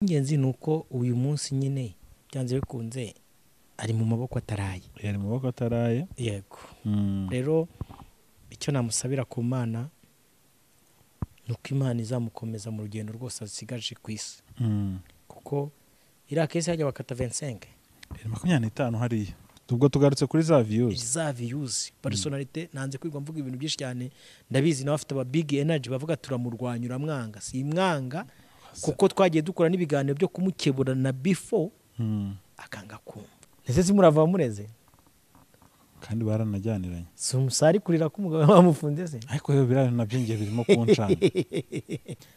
Ingenzi ni uko uyu munsi nyine byanze bikunze ari mu maboko ataraye. Yari mu maboko ataraye. Yego. Rero icyo namusabira ku Mana ni uko Imana izamukomeza mu rugendo rwose asigaje ku isi. Kuko iriya case hajya bakata 25. 25 hariya. Ubwo tugarutse kuri za views. Za views. Personnalité nanze kwigwa mvuga ibintu byinshi cyane, ndabizi nawe afite aba big energy bavuga turamurwanya uramwanga. Si imwanga kuko twagiye dukora n'ibiganiro byo kumukebura na before akanga kumva. Ese si murava mureze? Kandi baranajyaniranye. Si umusari kurira ko umugabo bamufunze se? Ariko yo birari nabyo ngiye birimo kuncana.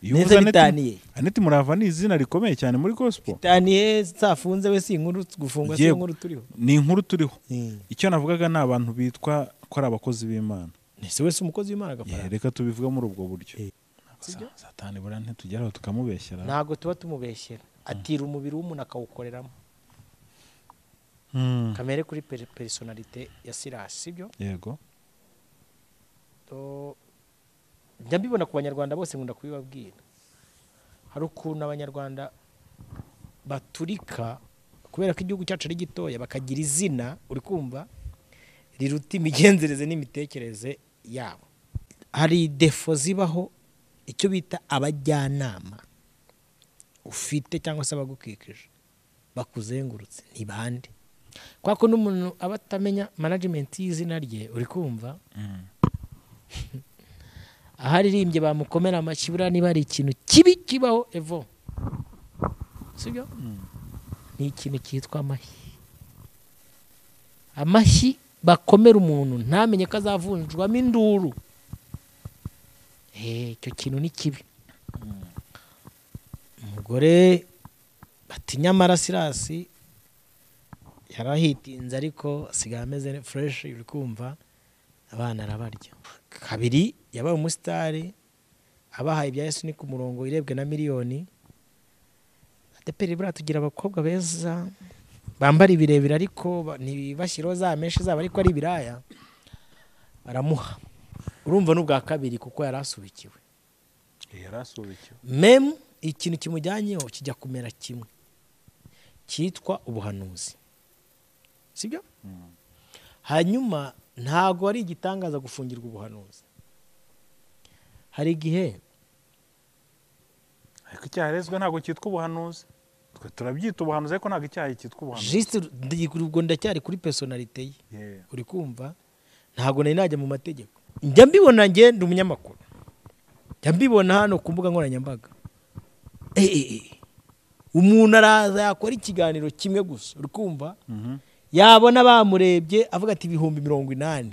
Neze bitaniye. Aneti Murava ni izina rikomeye cyane muri gospel. Bitaniye safunze we si inkuru gufungwa si inkuru turiho. Ni inkuru turiho. Icyo navugaga ni abantu bitwa ko ari abakozi b'Imana. Nese wese umukozi w'Imana agafara. Reka tubivuga muri ubwo buryo. Satani bura ntitugeraho tukamubeshyera. Ntago tuba tumubeshyera. Atira umubiri w'umuntu akawukoreramo. Kamere kuri personnalité ya Silas, sibyo? Yego. To njya mbibona ku banyarwanda bose nkunda kubibabwira. Hari ukuntu abanyarwanda baturika kubera ko igihugu cyacu ari gitoya bakagira izina uri kumva riruta imigenzereze n'imitekerereze yabo. Hari defo zibaho icyo bita abajyanama ufite cyangwa se abagukikije bakuzengurutse ni bande. Kwa ko n'umuntu aba atamenya management y'izina rye uri kumva aharirimbye bamukomera amashyi buriya niba ari ikintu kibi kibaho evo, sibyo? Ni ikintu cyitwa amashyi. Amashyi bakomera umuntu ntamenye ko azavunjwamo induru. Icyo kintu ni kibi. Umugore bati nyamara Silas yarahitinze ariko asigaye ameze fresh uri kumva abana arabarya. Kabiri yabaye umusitari abahaye ibya Yesu ni ku murongo irebwe na miliyoni. ADEPR buriya tugira abakobwa beza bambara ibirebire ariko ntibashyiraho za menshi zabo ariko ari ibiraya baramuha. Urumva n'ubwa kabiri kuko yarasubikiwe. Yarasubikiwe. Mem ikintu kimujyanyeho kijya kumera kimwe cyitwa ubuhanuzi. Sibyo? Hanyuma ntago ari igitangaza gufungirwa ubuhanuzi. Hari igihe ariko icyaha ntago cyitwa ubuhanuzi. Twe turabyita ubuhanuzi ariko ntago icyaha cyitwa ubuhanuzi. Juste ubwo ndacyari kuri personnalité ye. Uri kumva ntago nari najya mu mategeko. Njya mbibona nge ndi umunyamakuru. Njya mbibona hano ku mbuga nkoranyambaga. Umuntu araza yakora ikiganiro kimwe gusa uri kumva yabona bamurebye avuga ati 80,000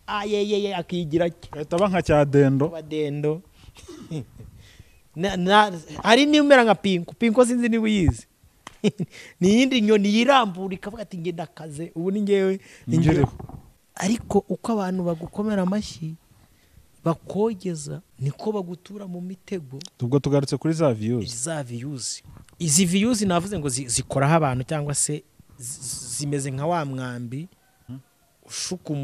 ayeyeye akigira ahita aba nka cyadendo badendo. Hari n'umera nka Pinko. Pinko sinzi niba uyizi. Ni yindi nyoni yirambura ikavuga ati nge ndakaze ubu ni ngewe ngereho. Ariko uko abantu bagukomera amashyi bakogeza niko bagutura mu mitego. Ubwo tugarutse kuri za views. Za views. Izi views navuze ngo zikoraho abantu cyangwa se zimeze nka wa mwambi ushuka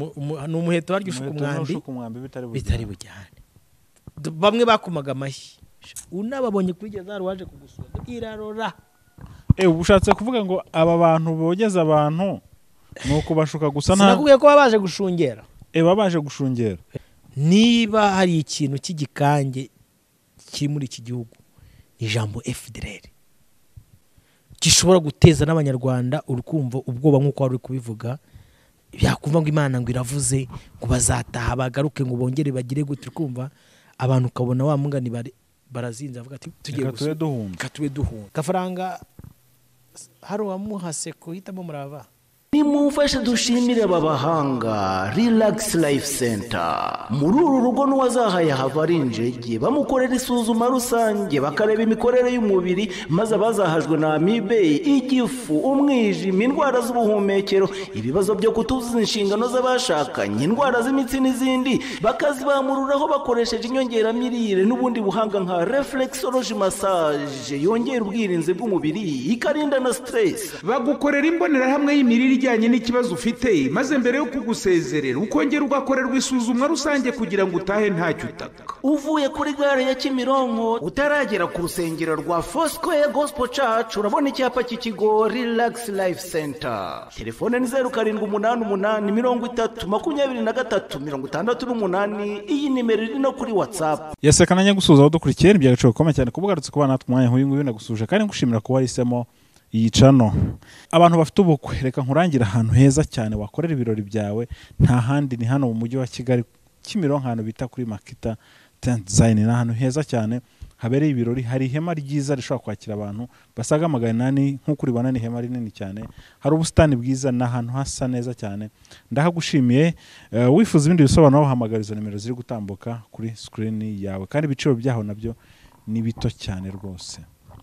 n'umuheto waryo ushuka umwambi bitari bujyane. Bamwe bakomaga amashyi unababonye kuri gereza waje kugusura irarora. Ushatse kuvuga ngo aba bantu bogeza abantu nuko bashuka gusa nta sinakubwiye ko babaje gushungera. Babaje gushungera. Niba hari ikintu cy'igikange kiri muri iki gihugu ni ijambo FDLR gishobora guteza n'abanyarwanda urukumva ubwoba nkuko wari kubivuga. Byakumva ngo Imana ngo iravuze ngo bazataha bagaruke ngo bongere bagire gute kumva abantu ukabona wa mungani barazinze avuga ati tugiye gusuka tube duhunga. Gafaranga hari uwamuhase kuhitamo Murava. Nimumfashe dushimire aba bahanga Relax Life Center. Muri uru rugo n'uwazahaye hava ari injege bamukorera isuzuma rusange bakareba imikorere y'umubiri maze abazahajwe na amibe, igifu, umwijima, indwara z'ubuhumekero, ibibazo byo kutuzuza inshingano z'abashakanye, indwara z'imitsi n'izindi bakazibamururaho bakoresheje inyongeramirire n'ubundi buhanga nka reflexology massage yongera ubwirinzi bw'umubiri ikarinda na stress. Bagukorera imbonerahamwe y'imirire ibijyanye n'ikibazo ufite, maze mbere yo kugusezerera ukongera ugakorerwa isuzumwa rusange kugira ngo utahe ntacyo utaka. Uvuye kuri gare ya Kimironko utaragera ku rusengero rwa Foursquare Gospel Church, urabona icyapa cy'ikigo Relax Life Center. Telefone ni 0788 30 23 68. Iyi nimero iri no kuri WhatsApp. Yaseka nanjye gusuhuza abadukurikiye, ni iby'agaciro gakomeye cyane kuba ugarutse kuba natwe umwanya nk'uyu nguyu. Ndagusuje kandi ngushimira kuba wahisemo iyi channel. Abantu bafite ubukwe, reka nkurangire ahantu heza cyane wakorera ibirori byawe, nta handi ni hano mu mujyi wa Kigali, Kimironko, ahantu bita kuri Makita Tent Design. Ni ahantu heza cyane habereye ibirori, hari ihema ryiza rishobora kwakira abantu basaga 800, nk'uko uribona ni ihema rinini cyane, hari ubusitani bwiza, ni ahantu hasa neza cyane. Ndahagushimiye. Wifuza ibindi bisobanuro wahamagara izo nimero ziri gutambuka kuri screen yawe, kandi ibiciro byaho nabyo ni bito cyane rwose.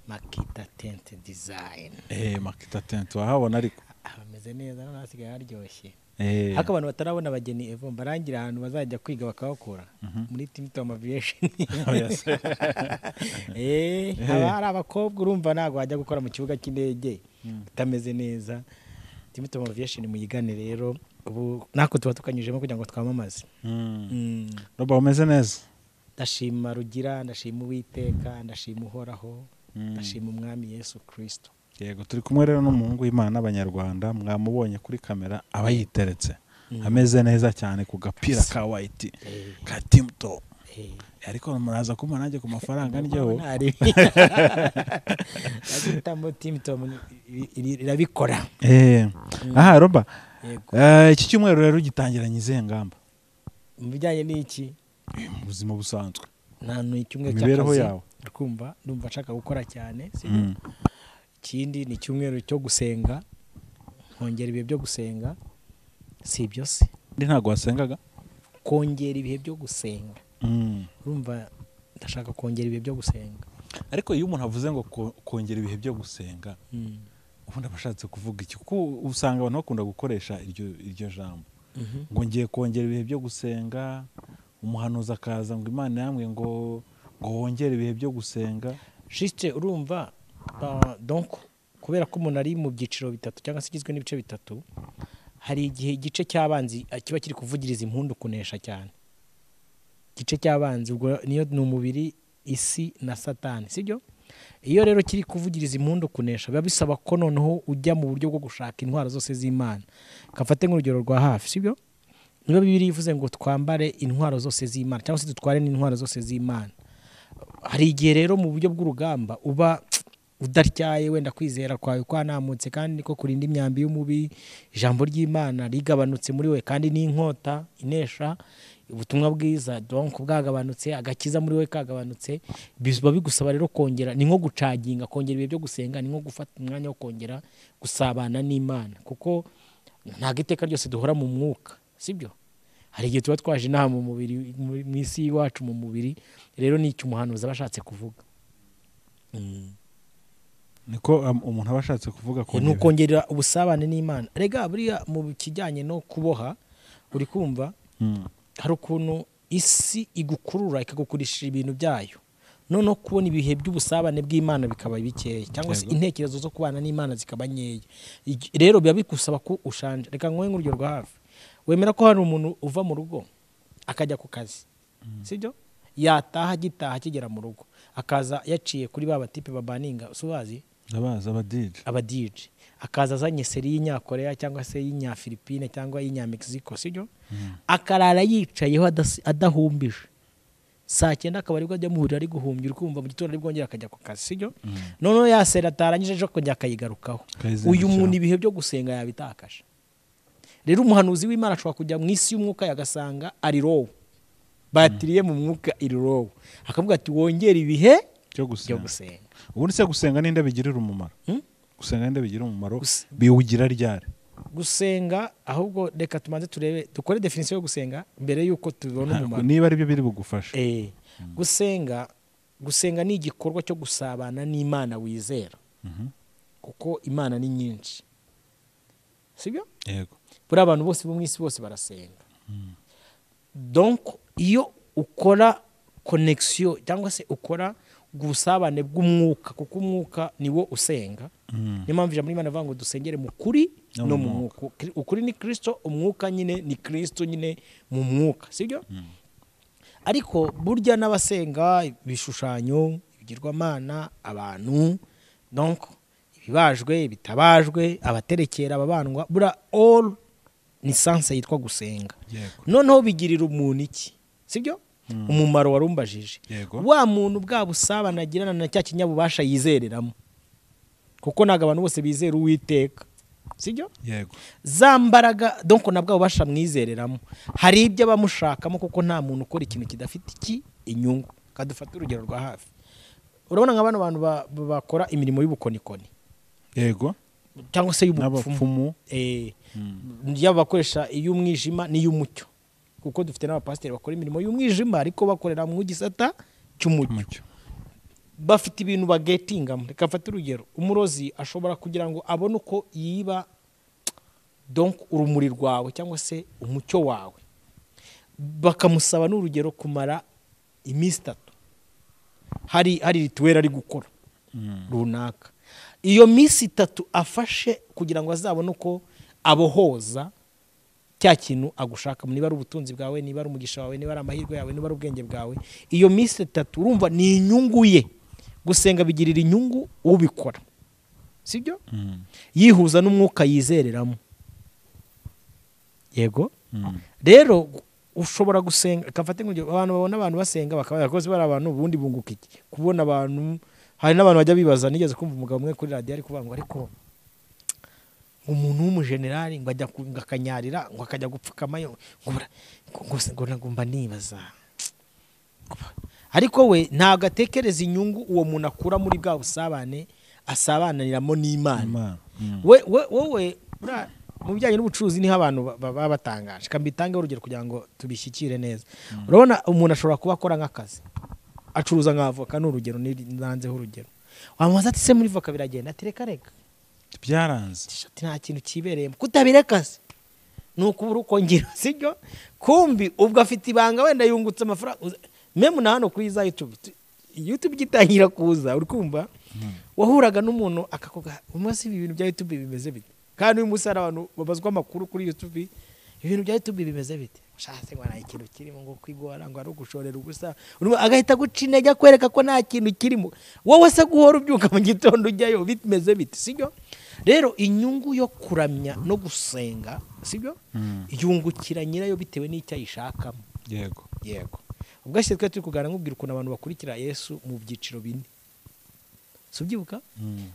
Makita Tent Design. Makita Tent wahabona ariko hameze neza, none hasigaye haryoshye. Ariko abantu batarabona abageni evo mbarangira ahantu bazajya kwiga bakabakura muri Timtom Aviation. Haba hari abakobwa, urumva ntabwo wajya gukora mu kibuga cy'indege utameze neza. Timtom Aviation muyigane rero, ubu nako tuba tukanyujemo kugira ngo twamamaze. Roba umeze neza? Ndashima Rugira, ndashima Uwiteka, ndashima Uhoraho, ndashima Umwami Yesu Kristo. Yego, turi kumwe rero n'umuhungu w'Imana n'Abanyarwanda, mwamubonye kuri kamera aba yiteretse ameze neza cyane ku gapira ka white ka Timtom. Ariko muraza kumpa nanjye ku mafaranga ndyeho. Timtom irabikora. Aha Roba, iki cyumweru rero gitangiranye izihe ngamba mu bijyanye n'iki? Mu buzima busanzwe nta n'icyumweru cy'akazi, kumva ndumva nshaka gukora cyane. Ikindi ni icyumweru cyo gusenga, nkongera ibihe byo gusenga. Si ibyo se? Ndi ntago wasengaga? Kongera ibihe byo gusenga. Urumva ndashaka kongera ibihe byo gusenga. Ariko iyo umuntu avuze ngo kongera ibihe byo gusenga, ubundi abashatse kuvuga iki? Kuko usanga abantu bakunda gukoresha iryo jambo ngo ngiye kongera ibihe byo gusenga, umuhanuzi akaza ngo Imana yamwe ngo wongere ibihe byo gusenga. Juste urumva donc kubera ko umuntu ari mu byiciro bitatu cyangwa se igizwe n'ibice bitatu, hari igihe igice cy'abanzi kiba kiri kuvugiriza impundu kunesha cyane. Igice cy'abanzi ubwo niyo ni umubiri, isi na Satani, sibyo? Iyo rero kiri kuvugiriza impundu kunesha, biba bisaba ko noneho ujya mu buryo bwo gushaka intwaro zose z'Imana. Kafate nk'urugero rwa hafi, sibyo? Niba Bibiliya ivuze ngo twambare intwaro zose z'Imana cyangwa se dutware n'intwaro zose z'Imana, hari igihe rero mu buryo bw'urugamba uba udatyaye, wenda kwizera kwawe kwanamutse kandi niko kurinda imyambi y'umubi, ijambo ry'Imana rigabanutse muri we kandi n'inkota inesha, ubutumwa bwiza donc bwagabanutse, agakiza muri we kagabanutse. Biba bigusaba rero kongera, ni nko gucaginga, kongera ibihe byo gusenga, ni nko gufata umwanya wo kongera gusabana n'Imana, kuko ntabwo iteka ryose duhora mu mwuka, sibyo? Hari igihe tuba twaje inaha mu mubiri, mu isi iwacu mu mubiri. Rero ni icyo umuhanuzi aba ashatse kuvuga. Niko umuntu aba ashatse kuvuga ko ni ukongera ubusabane n'Imana. Rega buriya mu kijyanye no kuboha, uri kumva hari ukuntu isi igukurura ikagukurisha ibintu byayo, noneho kubona ibihe by'ubusabane bw'Imana bikaba bikeya, cyangwa se intekerezo zo kubana n'Imana zikaba nkeya. Rero biba bigusaba ko ushanje. Reka nguhe nk'urugero rwa hafi. Wemera ko hari umuntu uva mu rugo akajya ku kazi, sibyo? Yataha agitaha akigera mu rugo akaza yaciye kuri ba batipe babaninga, usubazi abaza aba DJ, akaza azanye seri y'Inyakorea cyangwa se y'Inyafilipine cyangwa y'Inyamexico, sibyo? Akarara yicayeho adahumbije, saa 9 akaba aribwo ajya muhurira ari guhumbya, uri kumva mu gitondo aribwo yongera akajya ku kazi, sibyo? Noneho ya seri atarangije ejo kongera akayigarukaho. Uyu muntu ibihe byo gusenga yabitakaje. Rero umuhanuzi w'Imana ashobora kujya mu isi y'umwuka yagasanga ari rowo, batiriye mu mwuka iri rowo, akavuga ati wongere ibihe byo gusenga. Ubundi se gusenga ninde bigirira umumaro? Gusenga ninde bigirira umumaro? Biwugira ryari? Gusenga ahubwo reka tumanze turebe, dukore definition yo gusenga mbere yuko tubona umumaro, niba ari byo biri bugufasha. Gusenga ni igikorwa cyo gusabana n'Imana wizera, kuko Imana ni nyinshi, sibyo? Yego. Buri abantu bose bo mu isi bose barasenga. Donc iyo ukora connexion cyangwa se ukora ubusabane bw'umwuka, kuko umwuka niwo usenga. Niyo mpamvu ijambo ry'Imana rivuga ngo dusengere mu kuri no mu mwuka. Ukuri ni Kristo, umwuka nyine ni Kristo nyine mu mwuka, sibyo? Ariko burya n'abasenga ibishushanyo, ibigirwamana, abantu, donc ibibajwe, ibitabajwe, abaterekera, ababandwa, bura all ni sanse yitwa gusenga. Noneho bigirira umuntu iki, sibyo? Umumaro warumbajije. Wa muntu bwa busabana agirana na cya kinyabubasha yizereramo, kuko ntabwo abantu bose bizera Uwiteka, sibyo? Za mbaraga donc nabwo bubasha mwizereramo, hari ibyo bamushakamo, kuko nta muntu ukora ikintu kidafite iki inyungu. Kadufate urugero rwa hafi, urabona nka bano bantu bakora imirimo y'ubukonikoni, yego, cyangwa se y'ubupfumu, yaba bakoresha iy'umwijima n'iy'umucyo, kuko dufite n'abapasiteri bakora imirimo y'umwijima ariko bakorera mu gisata cy'umucyo, bafite ibintu bagetingamo. Reka mfate urugero, umurozi ashobora kugira ngo abone uko yiba donc urumuri rwawe cyangwa se umucyo wawe, bakamusaba n'urugero kumara iminsi 3 hari rituel ari gukora runaka. Iyo minsi 3 afashe kugira ngo azabone uko abohoza cya kintu agushaka, niba ari ubutunzi bwawe, niba ari umugisha wawe, niba ari amahirwe yawe, niba ari ubwenge bwawe. Iyo minsi 3 urumva ni inyungu ye. Gusenga bigirira inyungu ubikora, sibyo? Yihuza n'umwuka yizereramo. Yego. Rero ushobora gusenga, kafate nk'urugero, abantu babona abantu basenga bakaba yakoze bari abantu ubundi bunguka iki? Kubona abantu, hari n'abantu bajya bibaza. Nigeze kumva umugabo umwe kuri radio ari kuvuga ngo ariko umuntu w'umujenerali ngo ajya akanyarira ngo akajya gupfukamayo ngo ngomba nibaza, ariko we ntabwo atekereza inyungu uwo muntu akura muri bwa busabane asabananiramo n'Imana. Wowe mu bijyanye n'ubucuruzi niho abantu baba batangaje. Kambitange urugero kugira ngo tubishyikire neza. Urabona umuntu ashobora kuba akora nk'akazi, acuruza nka avoka, ni urugero nanzeho urugero, wamubaza ati se muri voka biragenda? Ati reka reka byaranze, ati nta kintu kibereyemo, kutabireka se ni ukubura ukongera, sibyo? Kumbi ubwo afite ibanga, wenda yungutse amafaranga. Memu na hano kuri za YouTube gitangira kuza, uri kumva wahuraga n'umuntu akakuga umunsi ibi bintu bya YouTube bimeze bite? Kandi uyu munsi hari abantu babazwa amakuru kuri YouTube, ibintu bya YouTube bimeze bite? Ushatse ngo nta kintu kirimo, ngo kwigora, ngo ari ugushorera ubusa, agahita guca intege akwereka ko nta kintu kirimo. Wowe se guhora ubyuka mu gitondo ujyayo bimeze bite, sibyo? Rero inyungu yo kuramya no gusenga, sibyo, yungukira nyirayo bitewe n'icyo ayishakamo. Yego, yego. Ubwo ashyize twe turi kuganira nkubwira ukuntu abantu bakurikira Yesu mu byiciro 4, subyibuka?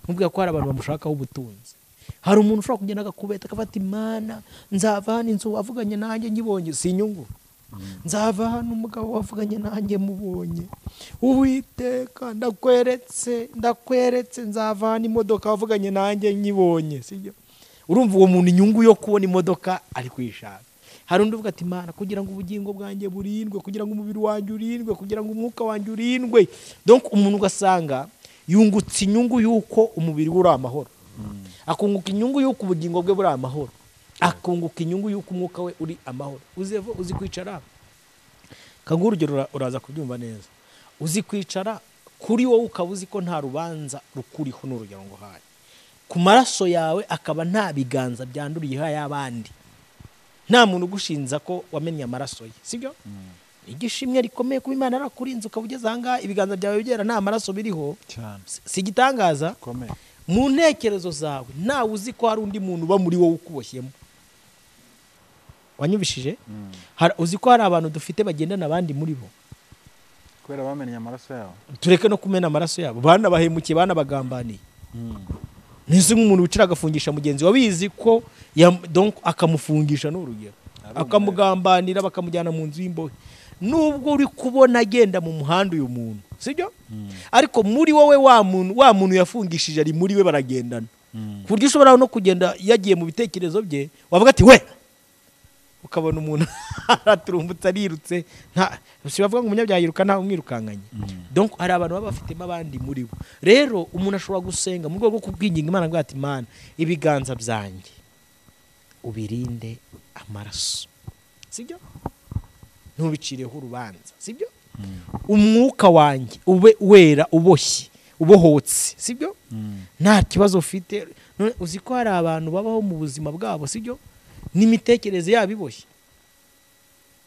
Nkubwira ko hari abantu bamushakaho ubutunzi. Hari umuntu ushobora kugenda agakubeta akafata Imana, nzava hano inzu wavuganye nanjye nyibonye, si inyungu. Nzava hano umugabo wavuganye nanjye mubonye, Uwiteka ndakweretse, ndakweretse, nzava hano imodoka wavuganye nanjye nyibonye, sibyo? Urumva uwo muntu inyungu yo kubona imodoka ari kuyishaka. Hari undi uvuga ati Imana kugira ngo ubugingo bwanjye burindwe, kugira ngo umubiri wanjye urindwe, kugira ngo umwuka wanjye urindwe. Donc umuntu ugasanga yungutse inyungu y'uko umubiri we uri amahoro, akunguka inyungu y'uko ubugingo bwe buri amahoro, akunguka inyungu y'uko umwuka we uri amahoro. Uzi kwicara, kanguha urugero uraza kubyumva neza. Uzi kwicara kuri wowe ukaba uzi ko nta rubanza rukuriho, n'urugero ngo haye ku maraso yawe akaba nta biganza byanduriye y'abandi, nta muntu ugushinza ko wamennye amaraso ye, sibyo? Igishimwe rikomeye kuba Imana yarakurinze ukaba ugeze aha ngaha ibiganza byawe byera nta maraso biriho, si igitangaza? Mu ntekerezo zawe ntawe uzi ko hari undi muntu uba muri wowe ukuboshyemo. Wanyumvishije? Uzi ko hari abantu dufite bagendana abandi muri bo kubera bamennye amaraso yabo. Tureke no kumena amaraso yabo, banabahemukiye, banabagambaniye. Nese nk'umuntu wicara agafungisha mugenzi wabizi ko donc akamufungisha n'urugero, akamugambanira, bakamujyana mu nzu y'imbohe. Nubwo uri kubona agenda mu muhanda uyu muntu, sibyo? Ariko muri wowe wa muntu yafungishije ari muri we, baragendana. Ku buryo ushobora no kugenda yagiye mu bitekerezo bye, wavuga ati we, ukabona umuntu araturumbutse arirutse, nta si bavuga ngo umunyabyaha yiruka nta umwirukankanye. Donc hari abantu baba bafitemo abandi muri bo. Rero umuntu ashobora gusenga mu rwego rwo kubwinginga Imana ngo ati Imana ibiganza byanjye ubirinde amaraso, sibyo? Ntubicireho urubanza, sibyo? Umwuka wanjye ube wera uboshye ubohotse, sibyo? Nta kibazo ufite. Uzi ko hari abantu babaho mu buzima bwabo, sibyo, n'imitekerereze yabo iboshye.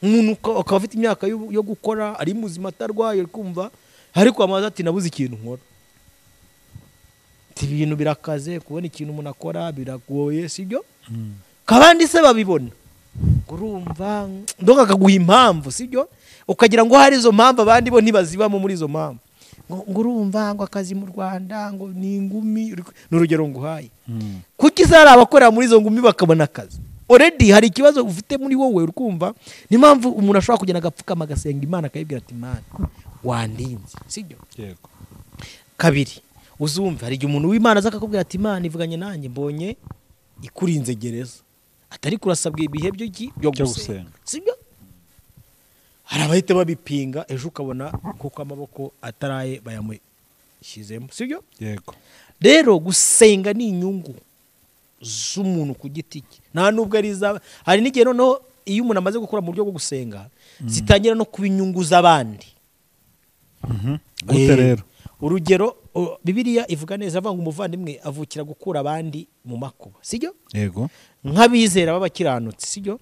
Umuntu akaba afite imyaka yo gukora, ari muzima atarwaye, kumva ariko amaze ati nabuze ikintu nkora. Ibintu birakaze, kubona ikintu umuntu akora biragoye, sibyo? Kabandi se babibona. Urumva ndoga akaguha impamvu, sibyo? Ukagira ngo hari izo mpamvu abandi bo ntibazibamo muri izo mpamvu. Ngo urumva ngo akazi mu Rwanda ngo ni ingumi, n'urugero nguhaye. Kuki se hari abakorera muri izo ngumi bakabona akazi? Already hari ikibazo ufite muri wowe, urukumva. Ni mpamvu umuntu ashobora kugenda agapfukama agasenga Imana akayibwira ati Imana wandinze, sibyo? Yego. Kabiri, uzumva hari igihe umuntu w'Imana aza akakubwira ati Imana ivuganye nanjye mbonye ikurinze gereza, atari kurasabwa ibihe byo gusenga, sibyo? Hari abahita babipinga, ejo ukabona kuko amaboko ataraye bayamushyizemo, sibyo? Yego. Rero gusenga ni inyungu z'umuntu ku giti cye, nta nubwo ari izaba. Hari n'igihe noneho iyo umuntu amaze gukora mu buryo bwo gusenga zitangira no kuba inyungu z'abandi. Gute rero? Urugero, Bibiliya ivuga neza avuga ngo umuvandimwe avukira gukura abandi mu makuba, sibyo? Yego. Nk'abizera b'abakiranutsi, sibyo?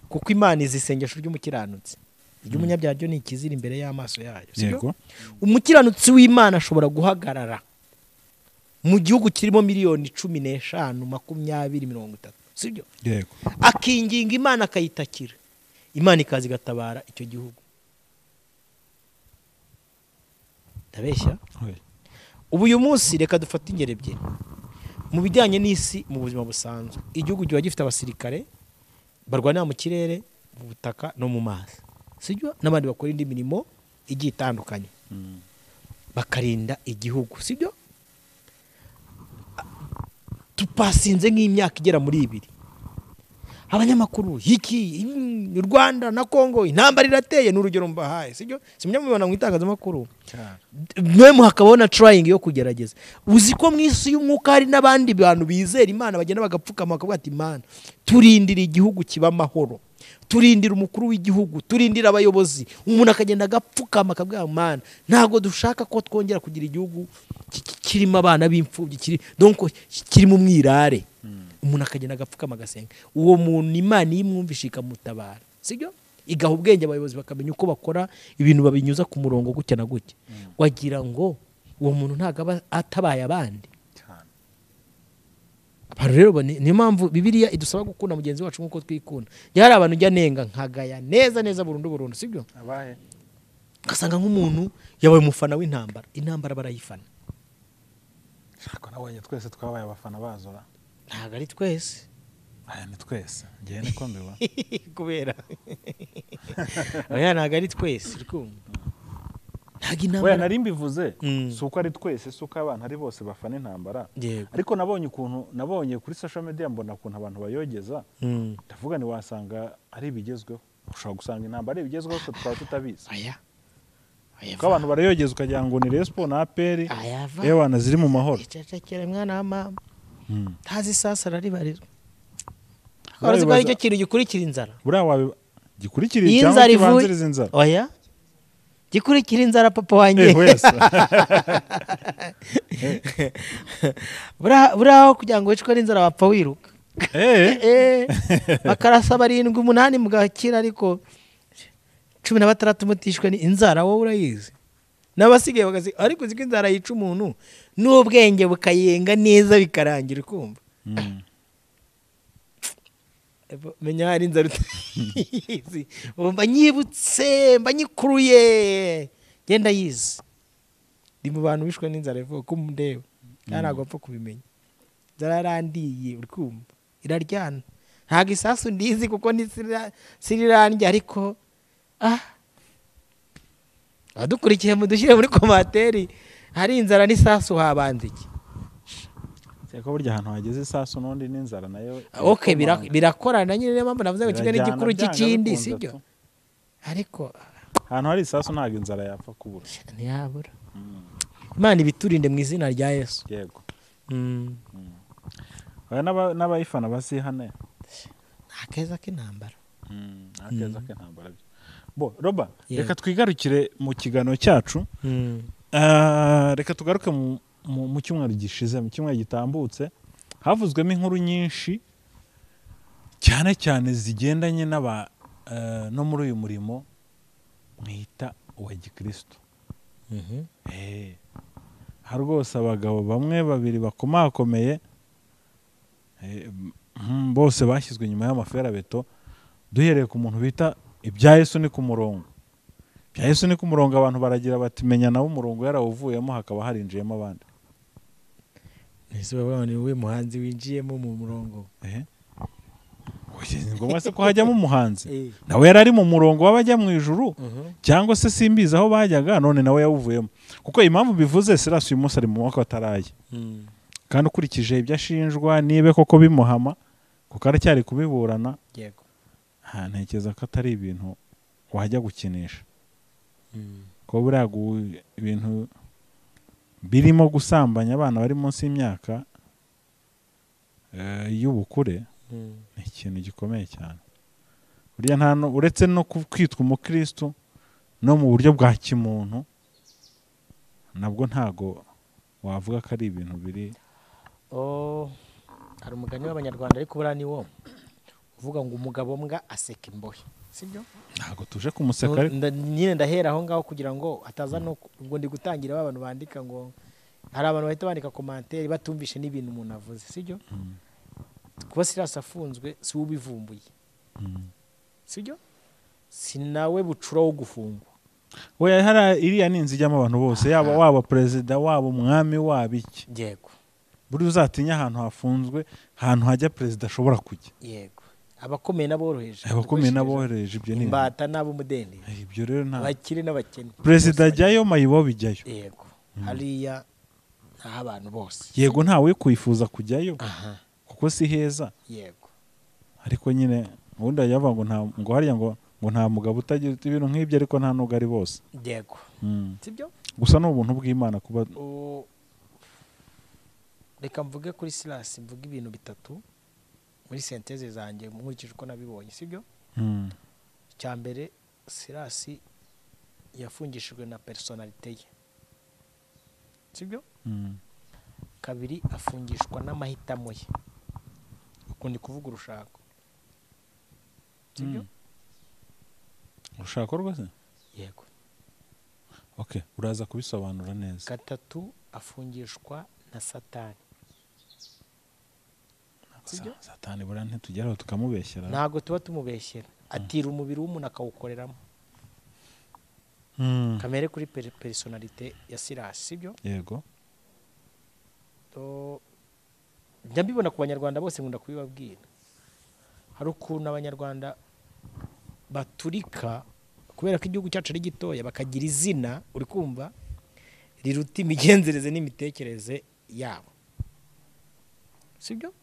Kuko Imana izi isengesho ry'umukiranutsi, iry'umunyabyaha ryo ni ikizira imbere y'amaso yayo, sibyo? Yego. Umukiranutsi w'Imana ashobora guhagarara mu gihugu kirimo miliyoni 15, 20, 30, sibyo? Yego. Akinginga Imana akayitakira, Imana ikaza igatabara icyo gihugu. Ndabeshya? Ubu uyu munsi reka dufate ingero ebyiri mu bijyanye n'isi mu buzima busanzwe. Igihugu kiba gifite abasirikare barwanira mu kirere, mu butaka no mu mazi, sibyo? N'abandi bakora indi mirimo igiye itandukanye, bakarinda igihugu, sibyo? Tupasinze nk'imyaka igera muri 2, abanyamakuru hiki Rwanda na Kongo intambara irateye, n'urugero mbahaye, sibyo? Simenya mubibona mu itangazamakuru mwe hakabona trying yo kugerageza. Uzi ko mu isi y'umwuka hari n'abandi bantu bizera Imana bagenda bagapfukama bakavuga ati Imana turindira igihugu kiba amahoro, turindira umukuru w'igihugu, turindira abayobozi. Umuntu akagenda agapfukama akavuga Imana ntago dushaka ko twongera kugira igihugu kirimo abana b'imfubyi, kiri donc kirimo umwirare. Umuntu akagenda agapfukama agasenga, uwo muntu Imana imwumvisha ikamutabara, sibyo? Igaha ubwenge abayobozi bakamenya uko bakora ibintu babinyuza ku murongo gutya na gutya. Wagira ngo uwo muntu ntago aba atabaye abandi. Abantu rero niyo mpamvu Bibiliya idusaba gukunda mugenzi wacu nkuko twikunda. Hari abantu njya nenga nkagaya neza neza burundu burundu, sibyo? Abahe ugasanga nk'umuntu yabaye umufana w'intambara, intambara barayifana. Shaka nabonye twese twabaye abafana bazo. Ntago ari twese. Aya ni twese. Ngiye niko mbibona. Kubera. Oya ntago ari twese, urikumva. Ntago intambara. Oya nari mbivuze, si uko ari twese, si uko abantu ari bose bafana intambara. Ariko nabonye ukuntu nabonye kuri social media mbona ukuntu abantu bayogeza. Ndavuga ni wasanga ari ibigezweho. Ushobora gusanga intambara ari ibigezweho twe twaba tutabizi. Aya. Kuko abantu barayogeza ukagira ngo ni Respo na APR. Ewana ziri mu mahoro. Icecekere mwana wa mama. Tazi sasa raribarizwa. Urazi ko aricyo kintu gikurikira inzara. Buriya wabi gikurikira cyangwa kibanziriza inzara. Oya. Gikurikira inzara papa wanjye. Buriya kugira ngo wicwe n'inzara wapfa wiruka. Bakarasa 7 8 mugakira, ariko 16 mutishwe ni inzara, wowe urayizi. N'abasigaye bagazi, ariko uziko inzara yica umuntu n'ubwenge bukayenga neza bikarangira, ukumva. Menya hari inzara utayizi, mba nyibutse, mba nyikuruye, genda yizi. Ndi mu bantu bishwe n'inzara ivuga ko mundeba, kandi ntabwo apfa kubimenya. Inzara yarandiye, uri kumva, iraryana. Ntabwo isasu ndizi kuko sirirandya, ariko adukurikiye mudushyire muri komateri, hari inzara n'isasu habanza iki? Seko burya ahantu hageze isasu n'undi n'inzara nayo. Okay, birakorana nyine, niyo mpamvu navuze ngo kimwe n'igikuru cy'ikindi, sibyo? Ariko ahantu hari isasu ntabwo inzara yapfa kubura. Ntiyabura. Imana ibiturinde mu izina rya Yesu. Yego. Oya n'abayifana basihane. Akeza k'intambara. Akeza k'intambara. Bo Roba, Yego. reka twigarukire mu kiganiro cyacu. Reka tugaruke mu cyumweru gishize, mu cyumweru gitambutse havuzwemo inkuru nyinshi cyane cyane zigendanye n'aba no muri uyu murimo mwita uwa gikristo. Hari rwose abagabo bamwe babiri bakomakomeye, bose bashyizwe inyuma y'amaferabeto, duhereye ku muntu bita ibya Yesu ni ku murongo. Ibya Yesu ni ku murongo, abantu baragira bati menya nawe umurongo yarawuvuyemo hakaba harinjiyemo abandi. Ese bavuga ngo ni we muhanzi winjiyemo mu murongo? Oya, ni ngombwa se ko hajyamo umuhanzi? Nawe yari ari mu murongo w'abajya mu ijuru, cyangwa se simbizi aho bajyaga, none nawe yawuvuyemo. Kuko impamvu bivuze, Silas uyu munsi ari mu mwaka wataraye, kandi ukurikije ibyo ashinjwa nibe koko bimuhama, kuko aracyari kubiburana, Yego. ntekereza ko atari ibintu wajya gukinisha. Ko buriya ibintu birimo gusambanya abana bari munsi y'imyaka y'ubukure ni ikintu gikomeye cyane. Burya nta uretse no kwitwa umukristo no mu buryo bwa kimuntu nabwo ntago wavuga ko ari ibintu biri. Hari umugani w'Abanyarwanda ariko buriya ni wo uvuga ngo umugabo mbwa aseka imbohe, sibyo? Ntago tuje kumuseka ariko Nyine ndahera aho ngaho kugira ngo hataza no ubwo ndi gutangira abantu bandika ngo hari abantu bahita bandika commentaire batumvishe n'ibintu umuntu avuze, sibyo? Kuba Silas afunzwe si we ubivumbuye, sibyo? Si nawe bucura wo gufungwa. Oya, hari iriya ni inzu ijyamo abantu bose, yaba waba perezida, waba umwami, waba iki. Yego. Buri uzatinya ahantu hafunzwe, ahantu hajya perezida ashobora kujya. Yego. Abakomeye n'aboroheje. Abakomeye n'aboroheje, ibyo ni imbata n'ab'umudende. Ibyo rero nta abakire n'abakene. Perezida ajyayo, mayibobo ijyayo. Yego. Hariya nta abantu bose. Yego, ntawe kwifuza kujyayo. Kuko si heza. Yego. Ariko nyine ubundi yavuga ngo nta, ngo hariya ngo nta mugabo utagira ibintu nk'ibyo, ariko nta nubwo ari bose. Yego. Sibyo? Gusa ni ubuntu bw'Imana kuba. Reka mvuge kuri Silas, mvuge ibintu bitatu muri synthèse zanjye nkurikije uko nabibonye, sibyo? Icya mbere, Silas yafungishijwe na personnalité ye, sibyo? Kabiri, afungishwa n'amahitamo ye. Ukundi kuvuga urushako, sibyo? Urushako rwose? Yego. Okay, uraza kubisobanura neza. Gatatu, afungishwa na Satani. Satani buriya ntitugeraho tukamubeshyera. Ntago tuba tumubeshyera. Atira umubiri w'umuntu akawukoreramo. Kamere kuri personnalité ya Silas, sibyo? Yego. Njya mbibona ku Banyarwanda bose, nkunda kubibabwira. Hari ukuntu Abanyarwanda baturika kubera ko igihugu cyacu ari gitoya, bakagira izina, uri kumva, riruta imigenzereze n'imitekerereze yabo, sibyo?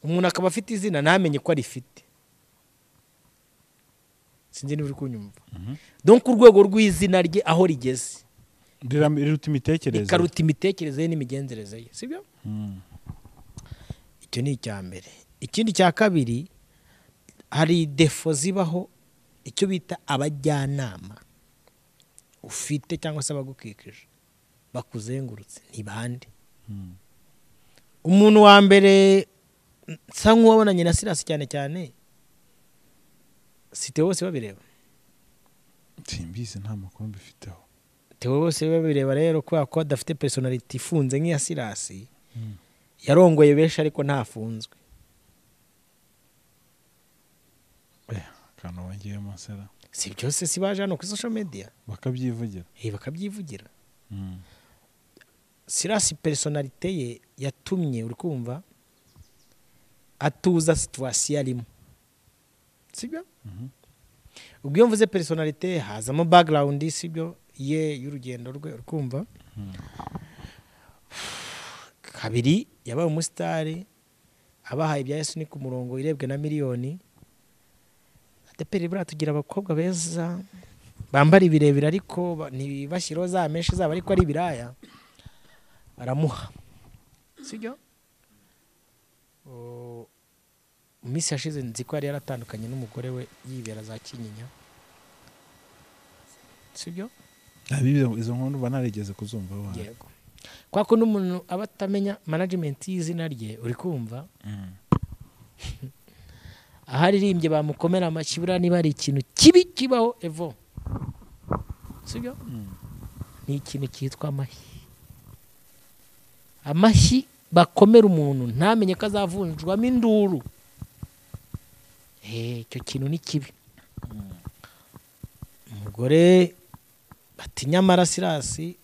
Umuntu akaba afite izina ntamenye ko arifite. Sinzi niba uri kunyumva. Donc urwego rw'izina rye aho rigeze riruta imitekerereze, rikaruta imitekerereze ye n'imigenzereze ye, sibyo? Icyo ni icya mbere. Ikindi cya kabiri, hari defo zibaho, icyo bita abajyanama ufite cyangwa se abagukikije bakuzengurutse ni bande. Umuntu wa mbere nsa nk'uwabonanye na Silas cyane cyane, si Theo bose babireba. Simbizi, nta makuru mbifiteho. Theo bose babireba rero, kubera ko adafite personality ifunze nk'iya Silas, yarongoye benshi ariko ntafunzwe. Akantu wongeyemo sera. Si byose, si baje hano kuri social media bakabyivugira. Bakabyivugira. Silas personalite ye yatumye, uri kumva, atuza situation arimo, sibyo? Ubwo iyo mvuze personalite hazamo background, sibyo, ye y'urugendo rwe, uri kumva. Kabiri, yabaye umusitari, abahaye ibya Yesu ni ku murongo, irebwe na miliyoni. ADEPR buriya tugira abakobwa beza bambara ibirebire ariko ntibashyiraho za menshi zabo, ariko ari ibiraya, baramuha, sibyo? Mu minsi yashize nzi ko yari yaratandukanye n'umugore we yibera za Kinyinya. Sibyo? Izo nkuru banarigeze kuzumva wa. Yego. Kwa ko n'umuntu aba atamenya management y'izina rye, uri kumva? Aharirimbye bamukomera amashyi, buriya niba ari ikintu kibi kibaho evo. Sibyo? Ni ikintu cyitwa amashyi. Amashyi bakomera umuntu ntamenye ko azavunjwamo induru. Icyo kintu ni kibi. Umugore bati nyamara Sirasi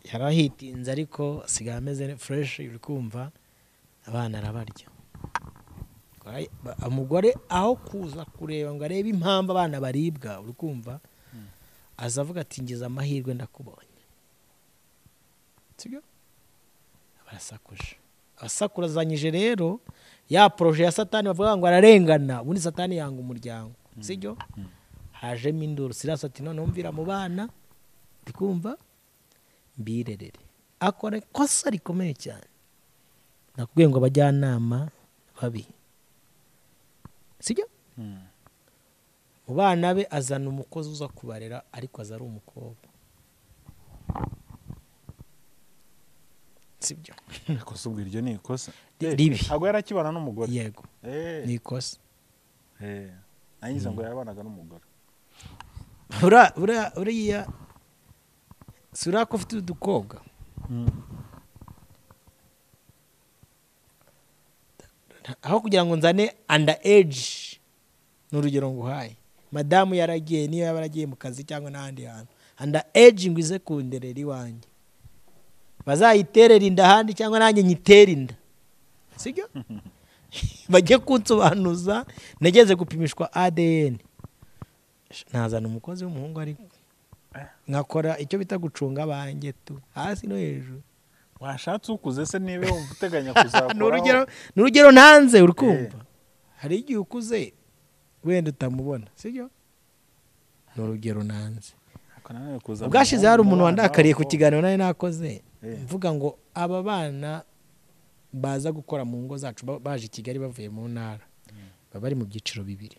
yarahitinze ariko asigaye ameze fresh, uri kumva, abana arabarya. Umugore aho kuza kureba ngo arebe impamvu abana baribwa, uri kumva, aza avuga ati ngize amahirwe ndakubonye. Sibyo? Barasakuje. Asakurazanyije rero ya projet ya Satani bavuga ngo ararengana, ubundi Satani yanga umuryango. Sibyo? Hajemo induru. Sirasi ati none umvira mu bana, ndikumva mbirerere. Akora kosa rikomeye cyane. Nakubwiye ngo abajyanama babi. Sibyo? Mu bana be azana umukozi uza kubarera, ariko aza ari umukobwa. Sibyo? Ikosa ubwo iryo ni ikosa ribi. Ntabwo yarakibana n'umugore. Yego. Ni ikosa. Nangize ngo yarabanaga n'umugore. Uriya sura ko ufite udukobwa. Aho kugira ngo nzane under age n'urugero nguhaye. Madamu yaragiye, niyo yaba yaragiye mu kazi cyangwa n'ahandi hantu. Under age ngo ize kunderera iwanjye. Bazayiterera inda ahandi cyangwa nanjye nyitera inda. Sibyo? Bajye kunsobanuza, nageze gupimishwa ADN. Nazana umukozi w'umuhungu ariko nkakora icyo bita gucunga abanjye tu hasi no hejuru. Washatse ukuze se niba wumva uteganya kuzakora? N'urugero ntanze, uri kumva. Hari igihe ukuze wenda utamubona, sibyo? N'urugero ntanze. Ubwashize hari umuntu wandakariye ku kiganiro nari nakoze, mvuga ngo aba bana baza gukora mu ngo zacu baje i Kigali bavuye mu ntara, baba bari mu byiciro bibiri.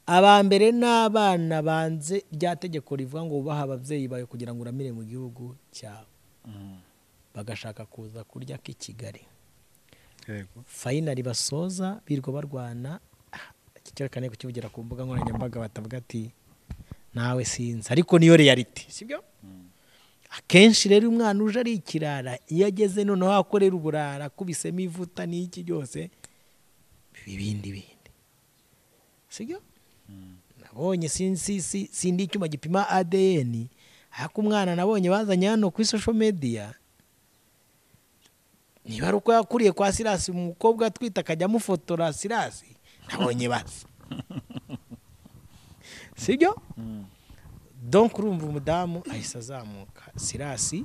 Aba mbere n'abana banze rya tegeko rivuga ngo ubaha ababyeyi bawe kugira ngo uramire mu gihugu cyawe, bagashaka kuza kurya k'i Kigali. Finally basoza birwa barwana, icyerekane kukivugira ku mbuga nkoranyambaga batavuga ati nawe sinzi, ariko niyo reality, sibyo? Akenshi rero umwana uje ari ikirara, iyo ageze noneho akorera uburara akubisemo ivuta n'iki byose ibindi bindi, sibyo? Nabonye sindi icyuma gipima ADN, ariko umwana nabonye bazanye hano kuri social media, niba ari uko yakuriye kwa Sirasi, umukobwa atwita akajya amufotora Sirasi, nabonye basa. Sibyo? Donc urumva umudamu ahise azamuka Sirasi,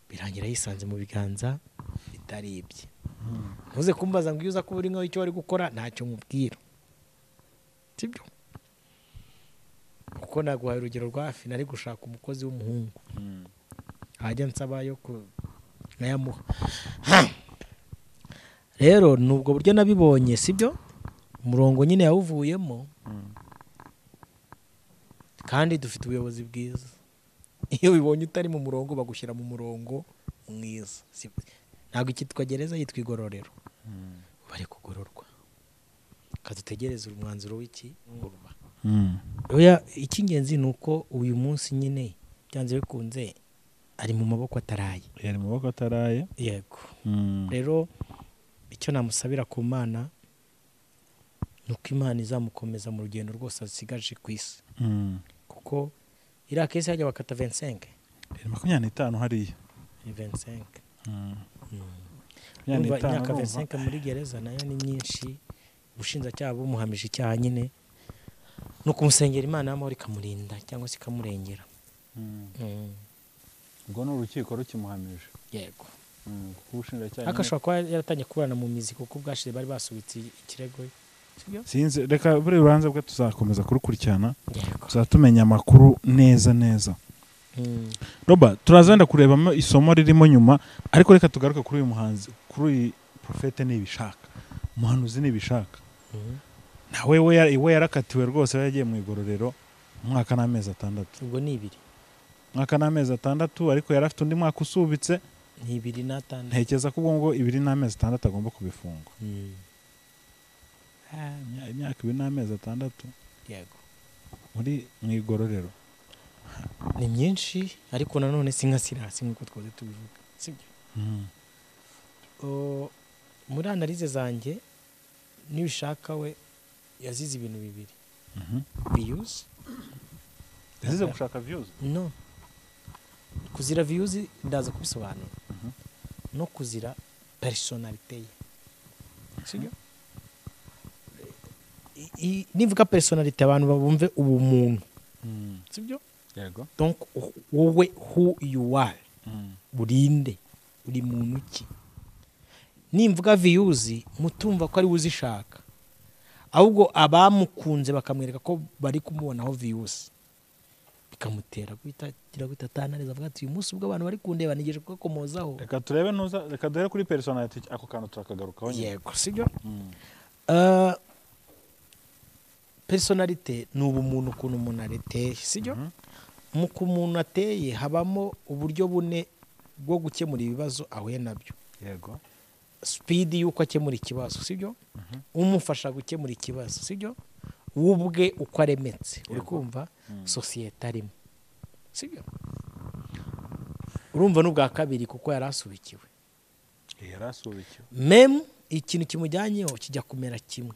birangira yisanze mu biganza bitari ibye. Ntuze kumbaza ngo iyo uza kuba uri nkaho icyo wari gukora, ntacyo nkubwira. Sibyo? Kuko naguhaye urugero rwa hafi, nari gushaka umukozi w'umuhungu. Ajya nsaba yo nkayamuha. Rero nubwo buryo nabibonye, sibyo? Umurongo nyine yawuvuyemo. Kandi dufite ubuyobozi bwiza. Iyo bibonye utari mu murongo bagushyira mu murongo mwiza. Ntabwo ikitwa gereza yitwa igororero. Bari kugororwa. Kadutegereze umwanzuro w'iki ngurwa. Oya, icy'ingenzi ni uko uyu munsi nyine byanze bikunze ari mu maboko ataraye. Yari mu maboko ataraye. Yego. Rero icyo namusabira ku Mana nuko Imana izamukomeza mu rugendo rwose asigaje ku isi. Kuko iriya kesi hajya bakata 25. 25 hariya. Ni 25. Imyaka 25 muri gereza nayo ni myinshi. Ubushinjacyaha bumuhamije icyaha nyine no kumusengera Imana y'amahoro ikamurinda cyangwa se ikamurengera. Ubwo ni urukiko rukimuhamije. Yego. Kuko ubushinjacyaha ariko ashobora kuba yaratangiye kuburana mu mizi kuko ubwashize bari basubitse ikirego. Sinzi, reka buri rubanza bwe tuzakomeza kurukurikirana, tuzatumenya amakuru neza neza. Robert, turazenda kurebamo isomo ririmo nyuma, ariko reka tugaruke kuri uyu muhanzi, kuri uyu Prophete Nibishaka, umuhanuzi Nibishaka. Nawe we yarakatiwe rwose, yagiye mu igororero. Umwaka n'amezi 6. Ubwo ni 2. Umwaka n'amezi 6, ariko yari afite undi mwaka usubitse. Ni 2 na 6. Ntekereza ko ubwo ngo 2 n'amezi 6 agomba kubifungwa. Imyaka 2 n'amezi 6. Yego. Muri mu igororero. Ni myinshi ariko nanone si nka Sirasi nkuko twaze tubivuga. Sibyo? Muri analyse zanjye nibishaka we yazize ibintu bibiri. Views. Yazize gushaka views? No. Kuzira views ndaza kubisobanura. No kuzira personality ye. Sibyo? Nivuga personality abantu babumve ubumuntu. Sibyo? Yego. Donc wowe who you are. Burinde uri muntu ki? Nimvuga views mutumva ko ari uzishaka. Ahubwo abamukunze bakamwereka ko bari kumubonaho views. Bikamutera guhita atanariza avuga ati uyu munsi ubwo abantu bari kundeba nigeje kukomozaho. Reka turebe nuza, reka duhere kuri personality ako kantu turakagarukaho nyine. Yego, sibyo? Personality ni ubumuntu ukuntu umuntu areteye, sibyo? Mu kumuntu ateye habamo uburyo bune bwo gukemura ibibazo ahuye nabyo. Yego. Speed yuko akemura ikibazo, sibyo? Umufasha gukemura ikibazo, sibyo? Ubwe uko aremetse, uri kumva societe arimo, sibyo? Urumva n'ubwa kabiri kuko yarasubikiwe. Yarasubikiwe. Mem ikintu kimujyanyeho kijya kumera kimwe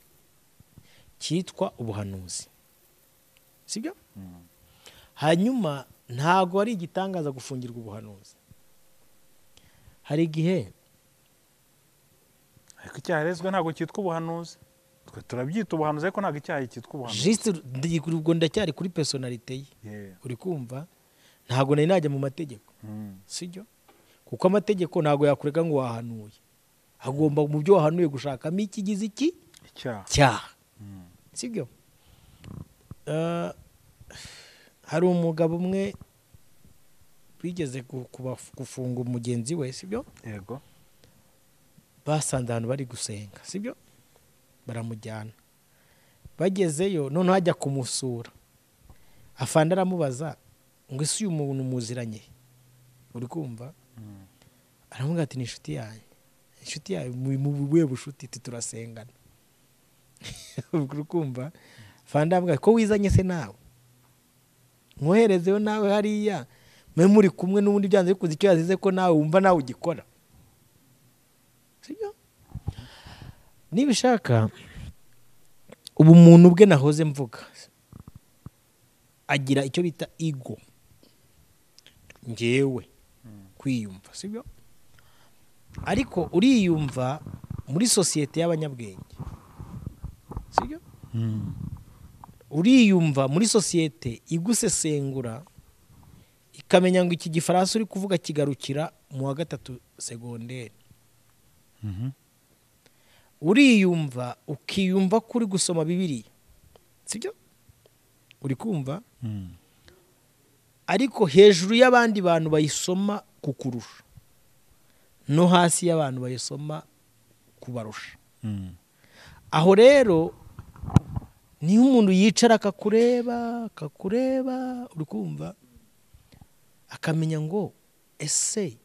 cyitwa ubuhanuzi, sibyo? Hanyuma ntago ari igitangaza gufungirwa ubuhanuzi. Hari igihe ariko icyaha ntabwo cyitwa ubuhanuzi. Twe turabyita ubuhanuzi ariko ntabwo icyaha cyitwa ubuhanuzi. Juste ubwo ndacyari kuri personality ye. Uri kumva ntago nari najya mu mategeko, sibyo? Kuko amategeko ntago yakureka ngo wahanuye. Agomba mu byo wahanuye gushakamo ikigize iki icyaha, sibyo? Hari umugabo umwe wigeze gufunga umugenzi we, sibyo? Yego. Basanze ahantu bari gusenga, sibyo? Baramujyana. Bagezeyo none hajya kumusura. Afanda aramubaza ngo ese uyu muntu muziranye? Uri kumva? Aramubwira ati ni inshuti yanjye. Inshuti yawe mu buye bushuti turasengana. Uri kumva? Afanda aramubwira ko wizanye se nawe? Mwoherezeyo nawe hariya. Mwe muri kumwe n'ubundi byanze bikuze icyo yazize ko nawe wumva nawe ugikora. Sibyo? Nibishaka ubumuntu bwe nahoze mvuga agira icyo bita ego, ngewe kwiyumva, sibyo? Ariko uriyumva muri societe y'abanyabwenge, sibyo? Uriyumva muri societe igusesengura ikamenya ngo iki gifaransa uri kuvuga kigarukira mu wa 3 secondaire. Uriyumva ukiyumva kuri gusoma Bibiliya, sibyo? Uri kumva? Ariko hejuru y'abandi bantu bayisoma kukurusha no hasi y'abantu bayisoma kubarusha. Aho rero niho umuntu yicara akakureba uri kumva akamenya ngo ese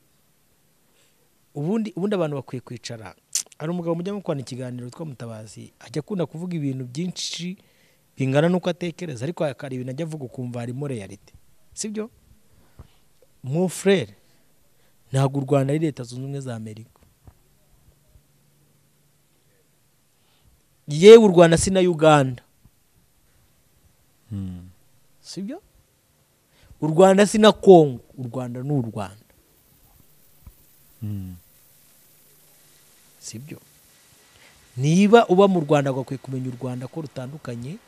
ubundi abantu bakwiye kwicara. Ari umugabo mujya mukwana ikiganiro witwa Mutabazi, ajya akunda kuvuga ibintu byinshi bingana nuko atekereza, ariko akari ibintu ajya avuga ukumva harimo reality, sibyo? Mon frère, ntabwo u Rwanda ari Leta Zunze Ubumwe za Amerika. Yewe u Rwanda si na Uganda, sibyo? U Rwanda si na Congo, u Rwanda ni u Rwanda, sibyo? Niba uba mu Rwanda ugakwiye kumenya u Rwanda ko rutandukanye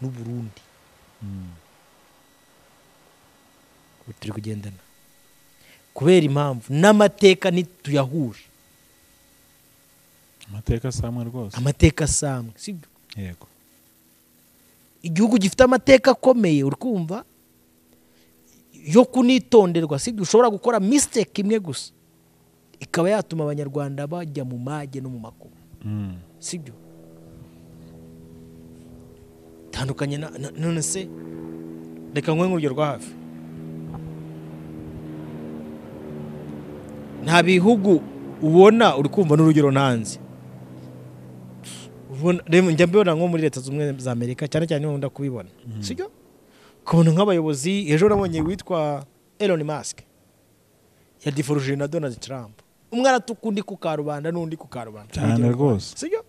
n'u Burundi. Turi kugendana kubera impamvu n'amateka ntituyahuje. Amateka samwe rwose. Amateka samwe, sibyo? Yego. Igihugu gifite amateka akomeye, uri kumva, yo kunitonderwa, sibyo? Ushobora gukora mistake imwe gusa ikaba yatuma abanyarwanda bajya mu mage no mu makuba, sibyo? Tandukanye na none se Reka nkwe nk'urugero rwa hafi. Nta bihugu ubona uri kumva n'urugero ntanze. Njya mbibona nko muri Leta Zunze Ubumwe za Amerika cyane cyane nkunda kubibona. Sibyo? Kubona nk'abayobozi, ejo nabonye witwa Elon Musk yadiforuje na Donald Trump. Umwe aratuka undi ku karubanda n'undi ku karubanda. Cyane rwose. Sibyo?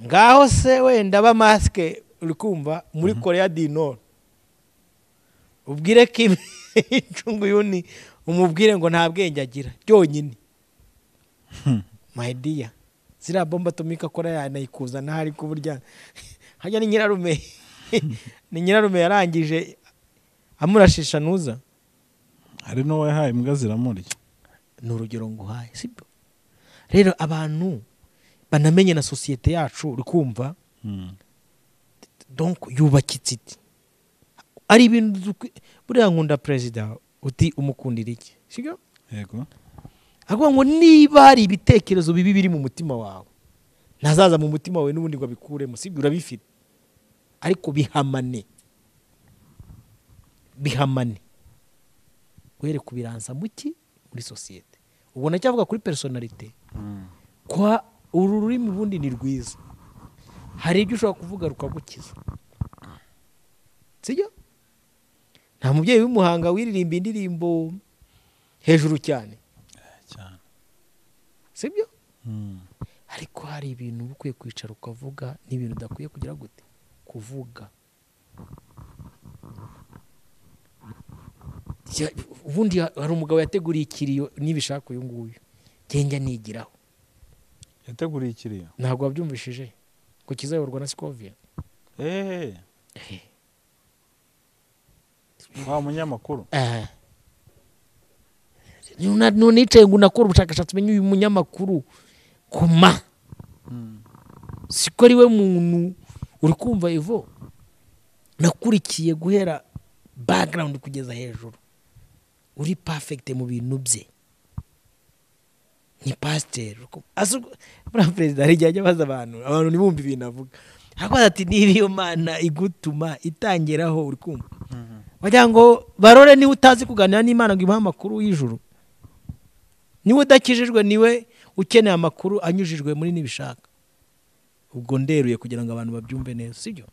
Ngaho se wenda ba Musk uri kumva muri Korea du Nord. Ubwire Kim Jong Un umubwire ngo nta bwenge agira byonyine. My dear, ziriya bomba atomika akora yanayikuzana hari ku burya hajya ni nyirarume. Ni nyirarume yarangije amurashisha nuza. Hari n'uwo yahaye imbwa ziramurya. Ni urugero nguhaye, sibyo? Rero abantu banamenye na sosiyete yacu uri kumva. Donc yubakitse iti. Ari ibintu buriya nkunda perezida uti umukundira iki, sibyo? Yego. Avuga ngo niba hari ibitekerezo bibi biri mu mutima wawe, ntazaza mu mutima wawe n'ubundi ngo abikuremo, sibyo? Urabifite. Ariko bihamane. Bihamane. Were kubiransa muki muri sosiyete. Ubona cyavuga kuri personality. Kwa uru rurimi ubundi ni rwiza. Hari ibyo ushobora kuvuga rukagukiza. Sibyo? Nta mubyeyi w'umuhanga wiririmba indirimbo hejuru cyane. Cyane. Sibyo? Ariko hari ibintu ukwiye kwicara ukavuga n'ibintu udakwiye kugira gute kuvuga. Ubundi hari umugabo yateguriye ikiriyo nibishaka uyu nguyu. Ngenge nigiraho. Yateguriye ikiriyo? Ntabwo wabyumvishije ko kizayoborwa na Scovia. Wa munyamakuru. Nunicaye ngo nakora ubushakashatsi menye uyu munyamakuru kuma. Siko ari we muntu uri kumva Ivo nakurikiye guhera background kugeza hejuru. Uri perfect mu bintu bye. Ni pasteur. Buriya perezida hari igihe ajya abaza abantu ntibumve ibintu avuga. Aravuga ati niba iyo Mana igutuma itangeraho uri kumva. Wagira ngo barore niba utazi kuganira n'Imana ngo imuhe amakuru y'ijuru. Niwe udakijijwe niwe ukeneye amakuru anyujijwe muri nibishaka. Ubwo nderuye kugira ngo abantu babyumve neza, sibyo?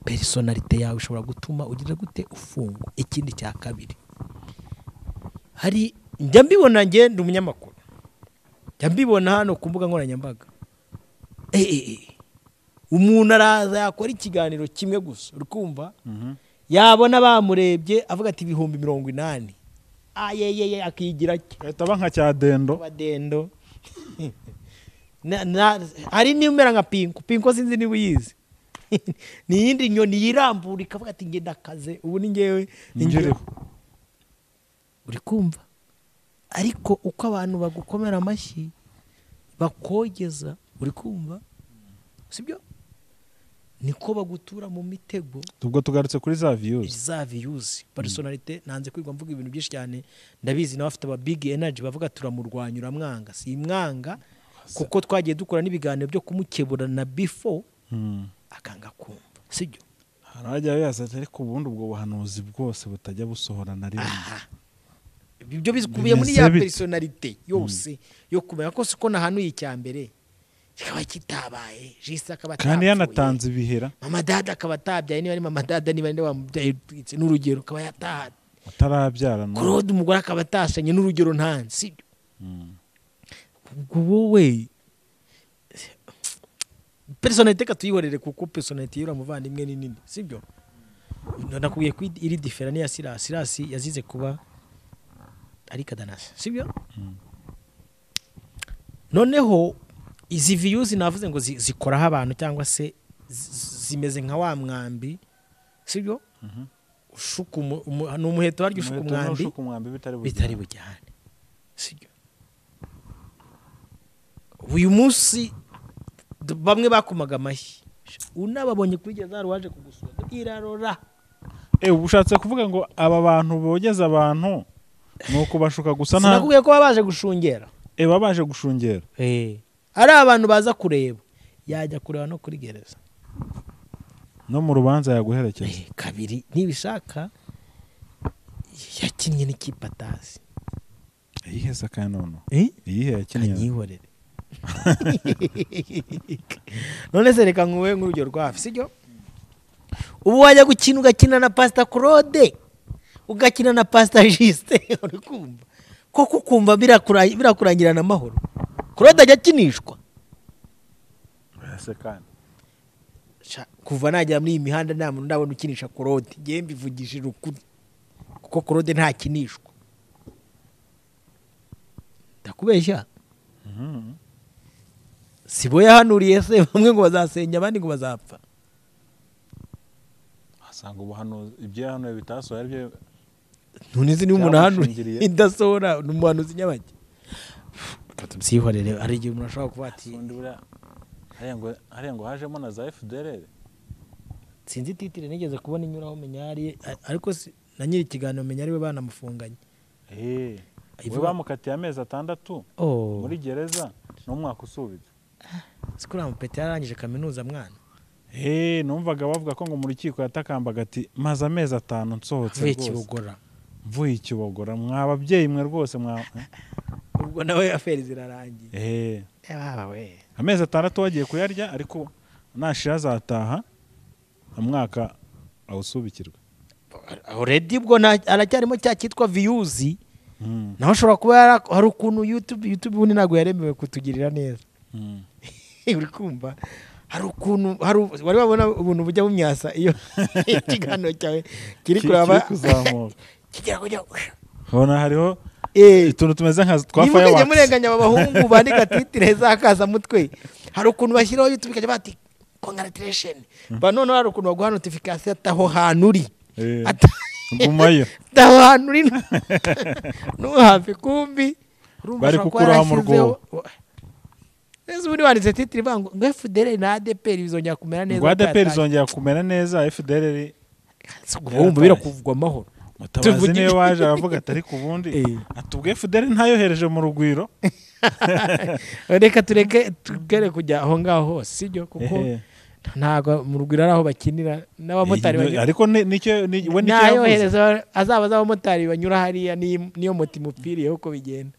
Personality yawe ishobora gutuma ugira gute ufungwa. Ikindi cya kabiri, hari njya mbibona nge ndi umunyamakuru, njya mbibona hano ku mbuga nkoranyambaga. Umuntu araza yakora ikiganiro kimwe gusa uri kumva, yabona bamurebye avuga ati 80,000 ayeyeye akigira ahita aba nka cyadendo badendo. Hari n'umera nka Pinko. Pinko sinzi niba uyizi. Ni yindi nyoni yirambura ikavuga ati nge ndakaze ubu ni ngewe ngereho. Uri kumva? Ariko uko abantu bagukomera amashyi bakogeza uri kumva, sibyo? Niko bagutura mu mitego. Ubwo tugarutse kuri za views. Za views personality nanze kwigwa mvuga ibintu byinshi cyane ndabizi nawe afite aba big energy bavuga turamurwanya uramwanga. Si mwanga kuko twagiye dukora n'ibiganiro byo kumukebura na before akanga kumva, sibyo? Harajya yasatse ariko ubundi ubwo buhanuzi bwose butajya busohora na rimwe. Ibyo bizikubiye muri ya personality yose yo kumenya ko siko nahanuye icyambere kikaba kitabaye, jisa akaba kandi yanatanze ibihera, mama dada akaba atabyaye, niba ari mama dada niba ari wamubyaye n'urugero akaba yataha atarabyara, no Claude umugore akaba atashanye n'urugero ntanzi, sibyo? Ubwo wowe personality katuyihorere kuko personality yura muvandimwe ni nini, sibyo? Nakubwiye ko iri different ya Silas. Silas yazize kuba ari kadanasi, sibyo? Noneho izi views navuze ngo zikoraho abantu cyangwa se zimeze nka wa mwambi, sibyo? Ushuka n'umuheto haryo ushuka umwambi bitari bujyane, sibyo? Uyu munsi bamwe bakomaga amashyi unababonye kuri gereza waje kugusura irarora. Ushatse kuvuga ngo aba bantu bogeza abantu nuko bashuka gusa? Nta sinakubwiye ko babaje gushungera. Babaje gushungera. Ari abantu baza kureba, yajya kureba no kuri gereza. No mu rubanza yaguherekeza. Kabiri nibishaka yakinnye n'ikipe atazi. Iyihe se kandi noneho? Iyihe yakinnye? Kanyihorere. None se reka nkuwe nk'urugero rwa hafi, sibyo? Ubu wajya gukina ugakina na Pastor Claude, ugakina na Pastor Justin, uri kumva koko ukumva birakurangirana amahoro. Claude ajya akinishwa. Ese kandi Kuva najya muri iyi mihanda nta muntu ndabona ukinisha Claude. Ngiye mbivugishije ukuri, kuko Claude ntakinishwa. Ndakubeshya? Sibo yahanuriye se bamwe ngo bazasenya abandi ngo bazapfa. Asanga ubuhanuzi ibyo yahanuye bitasohoye aribyo. None se niba umuntu ahanuriye idasohora ni umuhanuzi nyabaki? Tubyihorere, hari igihe umuntu ashobora kuvuga ati hariya ngo hajemo na za FDLR. Sinzi titire nigeze kubona inyuraho menya ari, ariko na nyiri ikiganiro menya ari we banamufunganye. We bamukatiye amezi 6 muri gereza n'umwaka usubitse. Sikura mupete yarangije kaminuza mwana. Numvaga bavuga ko ngo mu rukiko yatakambaga ati maze amezi 5 nsohotse rwose. Mvuye Kibogora mwa babyeyi mwe rwose mwa. Ubwo nawe aferi zirarangiye. Baba we. Amezi 6 wagiye kuyarya ariko nashira azataha umwaka awusubikirwa. Already ubwo aracyarimo cya cyitwa views. Naho ushobora kuba hari ukuntu YouTube ubundi ntago yaremewe kutugirira neza. Uri kumva hari ukuntu wari wabona ubuntu bujya bumyasa iyo ikiganiro cyawe kiri kuraba kuzamuka kigera kujya ubona hariho utuntu tumeze nka twa fireworks. Nimujye murenganya aba bahungu bandika titire zakaza mutwe. Hari ukuntu bashyiraho YouTube ikajya bati congratulation. Ba none hari ukuntu baguha notification ataho hantu uri. Gumayo. Ataho hantu uri. Nuhafi kumbi. Bari kukuraho mu rwobo. Ese ubundi wanditse titire ivuga ngo FDLR na ADPR bizongera kumera neza. Ngo ADPR bizongera kumera neza FDLR. Wumva birakuvugwa amahoro. Mutabazi niwe waje aravuga ati ariko ubundi atubwe FDLR ntayohereje mu rugwiro. Reka tureke tugere kujya aho ngaho hose, sibyo? Kuko ntago mu rugwiro ari aho bakinira n'abamotari banyura. Ariko nicyo we nicyo nayohereza azaba abamotari banyura hariya niyo moto imupfiriye uko bigenda.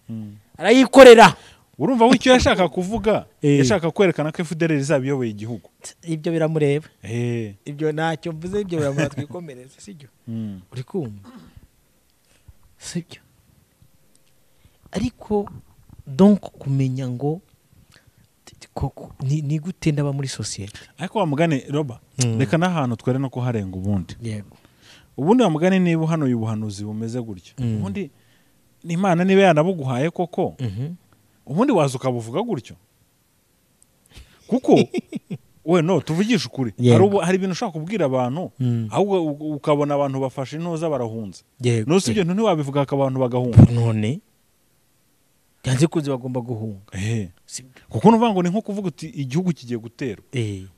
Arayikorera. Urumva wicyo yashaka kuvuga, yashaka kwerekana ko FDLR izabiyoboye igihugu. Ibyo biramureba. Ibyo ntacyo mvuze, ibyo biramureba twikomereza, sibyo? Uri kumva? Sibyo? Ariko donc kumenya ngo ni gute ndaba muri societe. Ariko wa mugani Roba, reka n'ahantu twere no kuharenga ubundi. Yego. Ubundi wa mugani niba hano y'ubuhanuzi bumeze gutyo. Ubundi Imana niba yanabuguhaye koko. Ubundi waza ukabuvuga gutyo. Kuko we no tuvugisha ukuri. Hari ibintu ushaka kubwira abantu ahubwo ukabona abantu bafashe intoza barahunze. No sibyo ntiwabivuga abantu bagahunga. None byanze kuzi bagomba guhunga. Kuko nuvuga ngo ni nko kuvuga uti igihugu kigiye guterwa.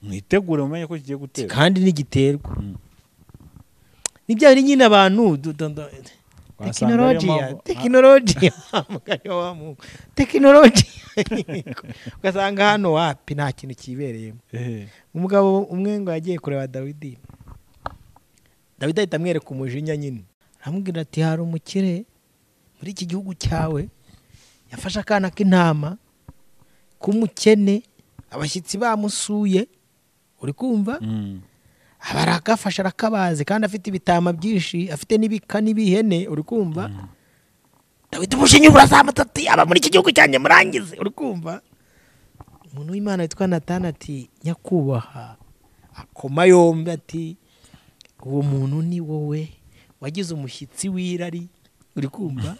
Mwitegure mumenye ko kigiye guterwa. Kandi nigiterwa. Nibyo ari nyine abantu tekinolojiya mugari wa Mungu tekinolojiya ugasanga hano wapi nta kintu kibereyemo. Umugabo umwe ngo yagiye kureba Dawidi, Dawidi ahita amwereka umujinya nyine, aramubwira ati hari umukire muri iki gihugu cyawe yafashe akana k'intama k'umukene, abashyitsi bamusuye, uri kumva abarakafasha arakabaze kandi afite ibitama byinshi, afite n'ibika n'ibihene, uri kumva Dawidi umushinyi urazamutse ati aba muri iki gihugu cyanjye murangize, uri kumva umuntu w'Imana witwa Nathan ati nyakubaha, akoma yombi ati uwo muntu ni wowe wagize umushyitsi w'irari, uri kumva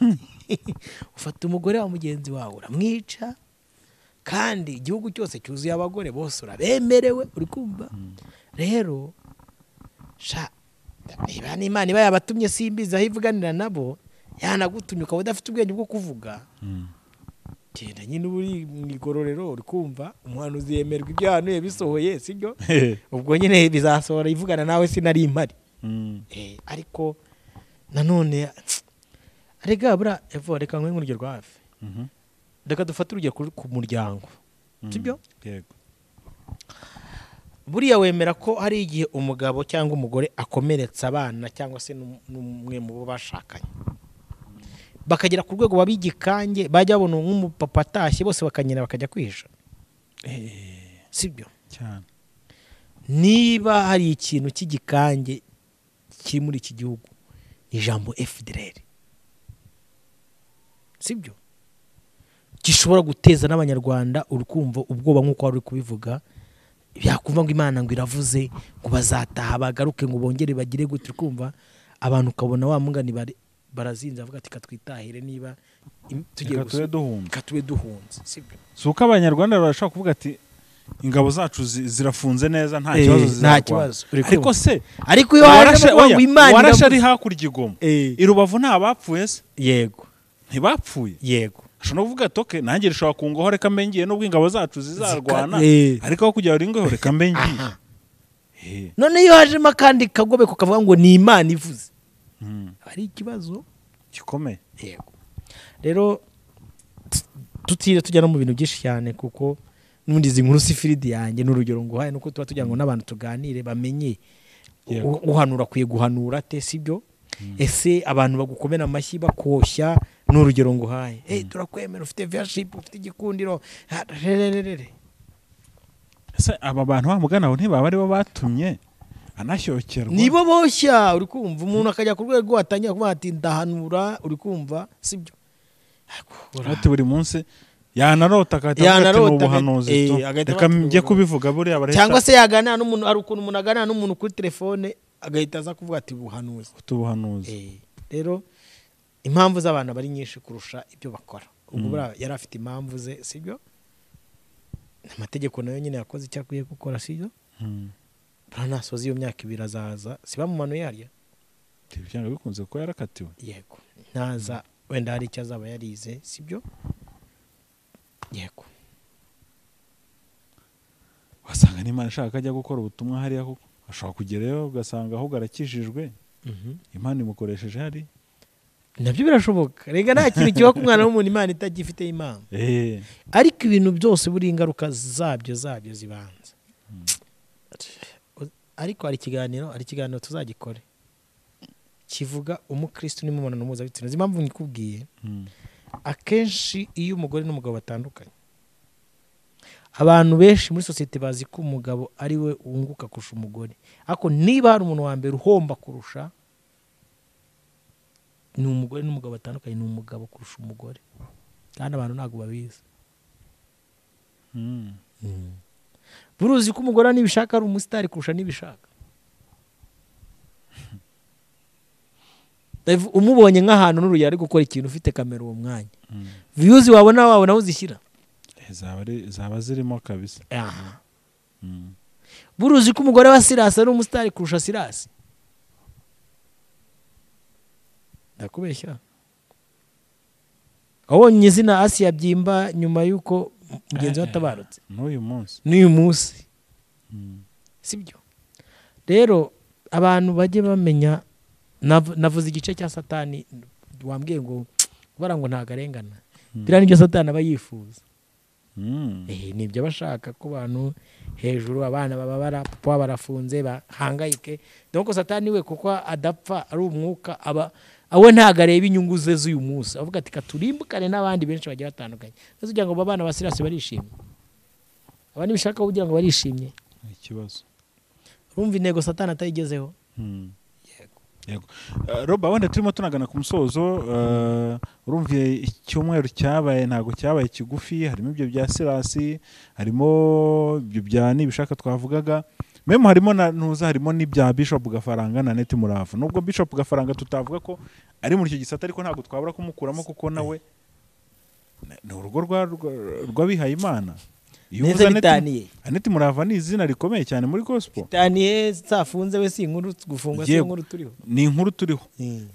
ufata umugore wa mugenzi wawe uramwica, kandi igihugu cyose cyuzuye abagore bose urabemerewe, uri kumva rero sha niba n'Imana iba yabatumye simbizi aho ivuganira nabo, yanagutumye ukaba udafite ubwenge bwo kuvuga, genda nyine uri mu igororero, uri kumva umuhanuzi yemerwa ibyo yahanuye bisohoye, sibyo? Ubwo nyine bizasohora ivugana nawe sinari impari. Ariko nanone rega bura evo reka nkwe nk'urugero rwa hafi. Reka dufate urugero ku muryango, sibyo? Yego. Buriya wemera ko hari igihe umugabo cyangwa umugore akomeretsa abana cyangwa se n'umwe mu bo bashakanye, bakagera ku rwego babigikange, bajya babona nk'umupapa atashye bose bakanyera bakajya kwihisha. Sibyo cyane. Niba hari ikintu cy'igikange kiri muri iki gihugu, ijambo FDLR, sibyo, gishobora guteza n'abanyarwanda urukumva ubwoba nk'uko wari kubivuga. Byakumva ngo Imana ngo iravuze ngo bazataha bagaruke ngo bongere bagire gute, ukumva abantu ukabona wa mungani barazinze avuga ati katwitahire niba tugiye katube duhunze, sibyo. Suko abanyarwanda barashaka kuvuga ati ingabo zacu zirafunze neza nta kibazo, nta kibazo. Ariko se ariko iyo haje ngo Imana warashe ari hakurya igoma i Rubavu nta bapfuye se? Yego, ntibapfuye. Yego, ashobora kuvuga ati okay nanjye rishobora kungoho reka mbe ngiye nubwo ingabo zacu zizarwana, ariko aho kujya ringoho reka mbe ngiye. None iyo hajemo kandi kagobeko kavuga ngo ni Imana ivuze, ari ikibazo gikomeye. Yego, rero tutire tujya no mu bintu byinshi cyane, kuko n'ubundi izi nkuru si firidi yanjye n'urugero nguhaye nuko tuba tugira ngo n'abantu tuganire bamenye uhanura akwiye guhanura ate, sibyo? Ese abantu bagukomera amashyi bakoshya n'urugero nguhaye, turakwemera ufite viyashipu, ufite igikundiro, rererere. Ese aba bantu bamugana ntibaba ari bo batumye anashyokерwa? Nibo boshya, uri kumva umuntu akajya ku rwego atangira kuvuga ati ndahanura, uri kumva, sibyo? Ati buri munsi yanarota akahita ubuhanuzi, reka njye kubivuga buriya barahita. Cyangwa se yaganira n'umuntu, ari ukuntu umuntu aganira n'umuntu kuri telefone agahita aza kuvuga ati buhanuzi, ubuhanuzi. Rero impamvu z'abantu bari nyinshi kurusha ibyo bakora. Ubwo buriya yari afite impamvu ze, sibyo? Amategeko nayo nyine yakoze icyo akwiye gukora, sibyo? Buriya nasoza iyo myaka ibiri azaza, si bamumanuye harya? Byanga bikunze kuko yarakatiwe. Yego, ntaza wenda hari icyo azaba yarize, sibyo? Yego, wasanga n'Imana ishaka ajya gukora ubutumwa hariya, kuko ashobora kugerayo ugasanga ahubwo arakijijwe, Imana imukoresheje hari, nabyo birashoboka. Rega nta kintu kiba ku mwana w'umuntu Imana itagifite impamvu. Ariko ibintu byose buri ingaruka zabyo zibanza. Ariko hari ikiganiro tuzagikore kivuga umukristo n'imibonano mpuzabitsina. Impamvu nikubwiye, akenshi iyo umugore n'umugabo batandukanye, abantu benshi muri sosiyete bazi ko umugabo ari we wunguka kurusha umugore. Ariko niba hari umuntu wa mbere uhomba kurusha ni umugore n'umugabo batandukanye, ni umugabo kurusha umugore. Kandi abantu ntabwo babizi. Buruzi ko umugore nibishaka ari umusitari kurusha nibishaka. Umubonye nk'ahantu n'urugero ari gukora ikintu ufite kamera uwo mwanya, views wabona aho uzishyira zaba zirimo kabisa. Buruzi ko umugore wa Sirasi ari umusitari kurusha Sirasi. Ndakubeshya? Wabonye izina Asiya Byimba nyuma y'uko mugenzi we atabarutse n'uyu munsi, sibyo? Rero abantu bajye bamenya. Navuze igice cya Satani wambwiye ngo kubara ngo ntagarengana, biriya nibyo Satani aba yifuza. Nibyo bashaka ko abantu hejuru abana bababara, papa barafunze bahangayike. Donc Satani we kuko adapfa ari umwuka, aba awe ntagareba inyungu ze z'uyu munsi, avuga ati katurimbukane n'abandi benshi bagiye batandukanye. Ndetse kugira ngo abana ba Sirasi barishimye, abandi bishaka kugira ngo barishimye, ikibazo urumva intego Satani atayigezeho. Yego. Roba, wenda turimo tunagana ku musozo, urumviye icyumweru cyabaye ntago cyabaye kigufi, harimo ibyo bya Sirasi, harimo ibyo bya nibishaka twavugaga, memo harimo na ntuza, harimo n'ibya Bishop Gafaranga na Neti Murava. Nubwo Bishop Gafaranga tutavuga ko ari muri icyo gisata, ariko ntago twabura kumukuramo kuko nawe ni urugo rw'abihaye Imana. Aneti Murava ni izina rikomeye cyane muri gospel. Bitaniye safunze we si inkuru gufungwa, si inkuru turiho. Ni inkuru turiho.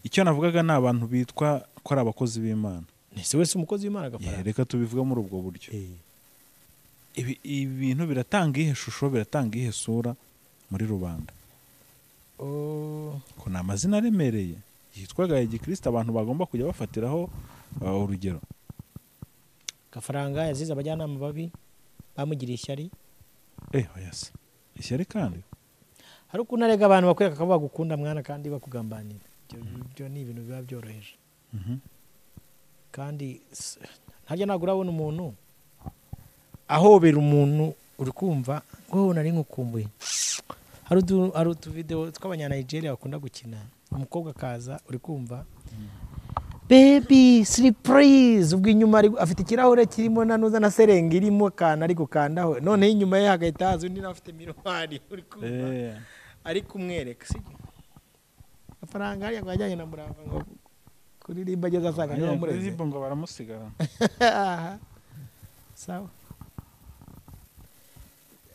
Icyo navugaga ni abantu bitwa ko ari abakozi b'Imana. Ese wese umukozi w'Imana Gafaranga? Reka tubivuga muri ubwo buryo. Ibi bintu biratanga ihe shusho, biratanga ihe sura muri rubanda. Ko ni amazina aremereye yitwaga igikristo abantu bagomba kujya bafatiraho urugero. Gafaranga yazize abajyanama babi bamugiriye ishyari. Yes. Ishyari kandi Hari ukuntu arega abantu bakwereka ko bagukunda mwana kandi bakugambanira. Ibyo ni ibintu biba byoroheje. Kandi ntajya ntabwo urabona umuntu ahobera umuntu uri kumva ngo nari nkukumbuye. Hari utuvideo tw'abanya Nigeria bakunda gukina, umukobwa akaza uri kumva baby surprise, ubwo inyuma afite ikirahure kirimo na nuza na serenge irimo akantu ari gukandaho, noneho inyuma ye hagahita haza undi nawe afite miroir uri kumva ari kumwereka, sibyo? Amafaranga hariya ngo yajyanye na Murava ngo kuririmba, ageze asanga niwe wamureze. Kuririmba ngo baramusigara. Aha. Sawa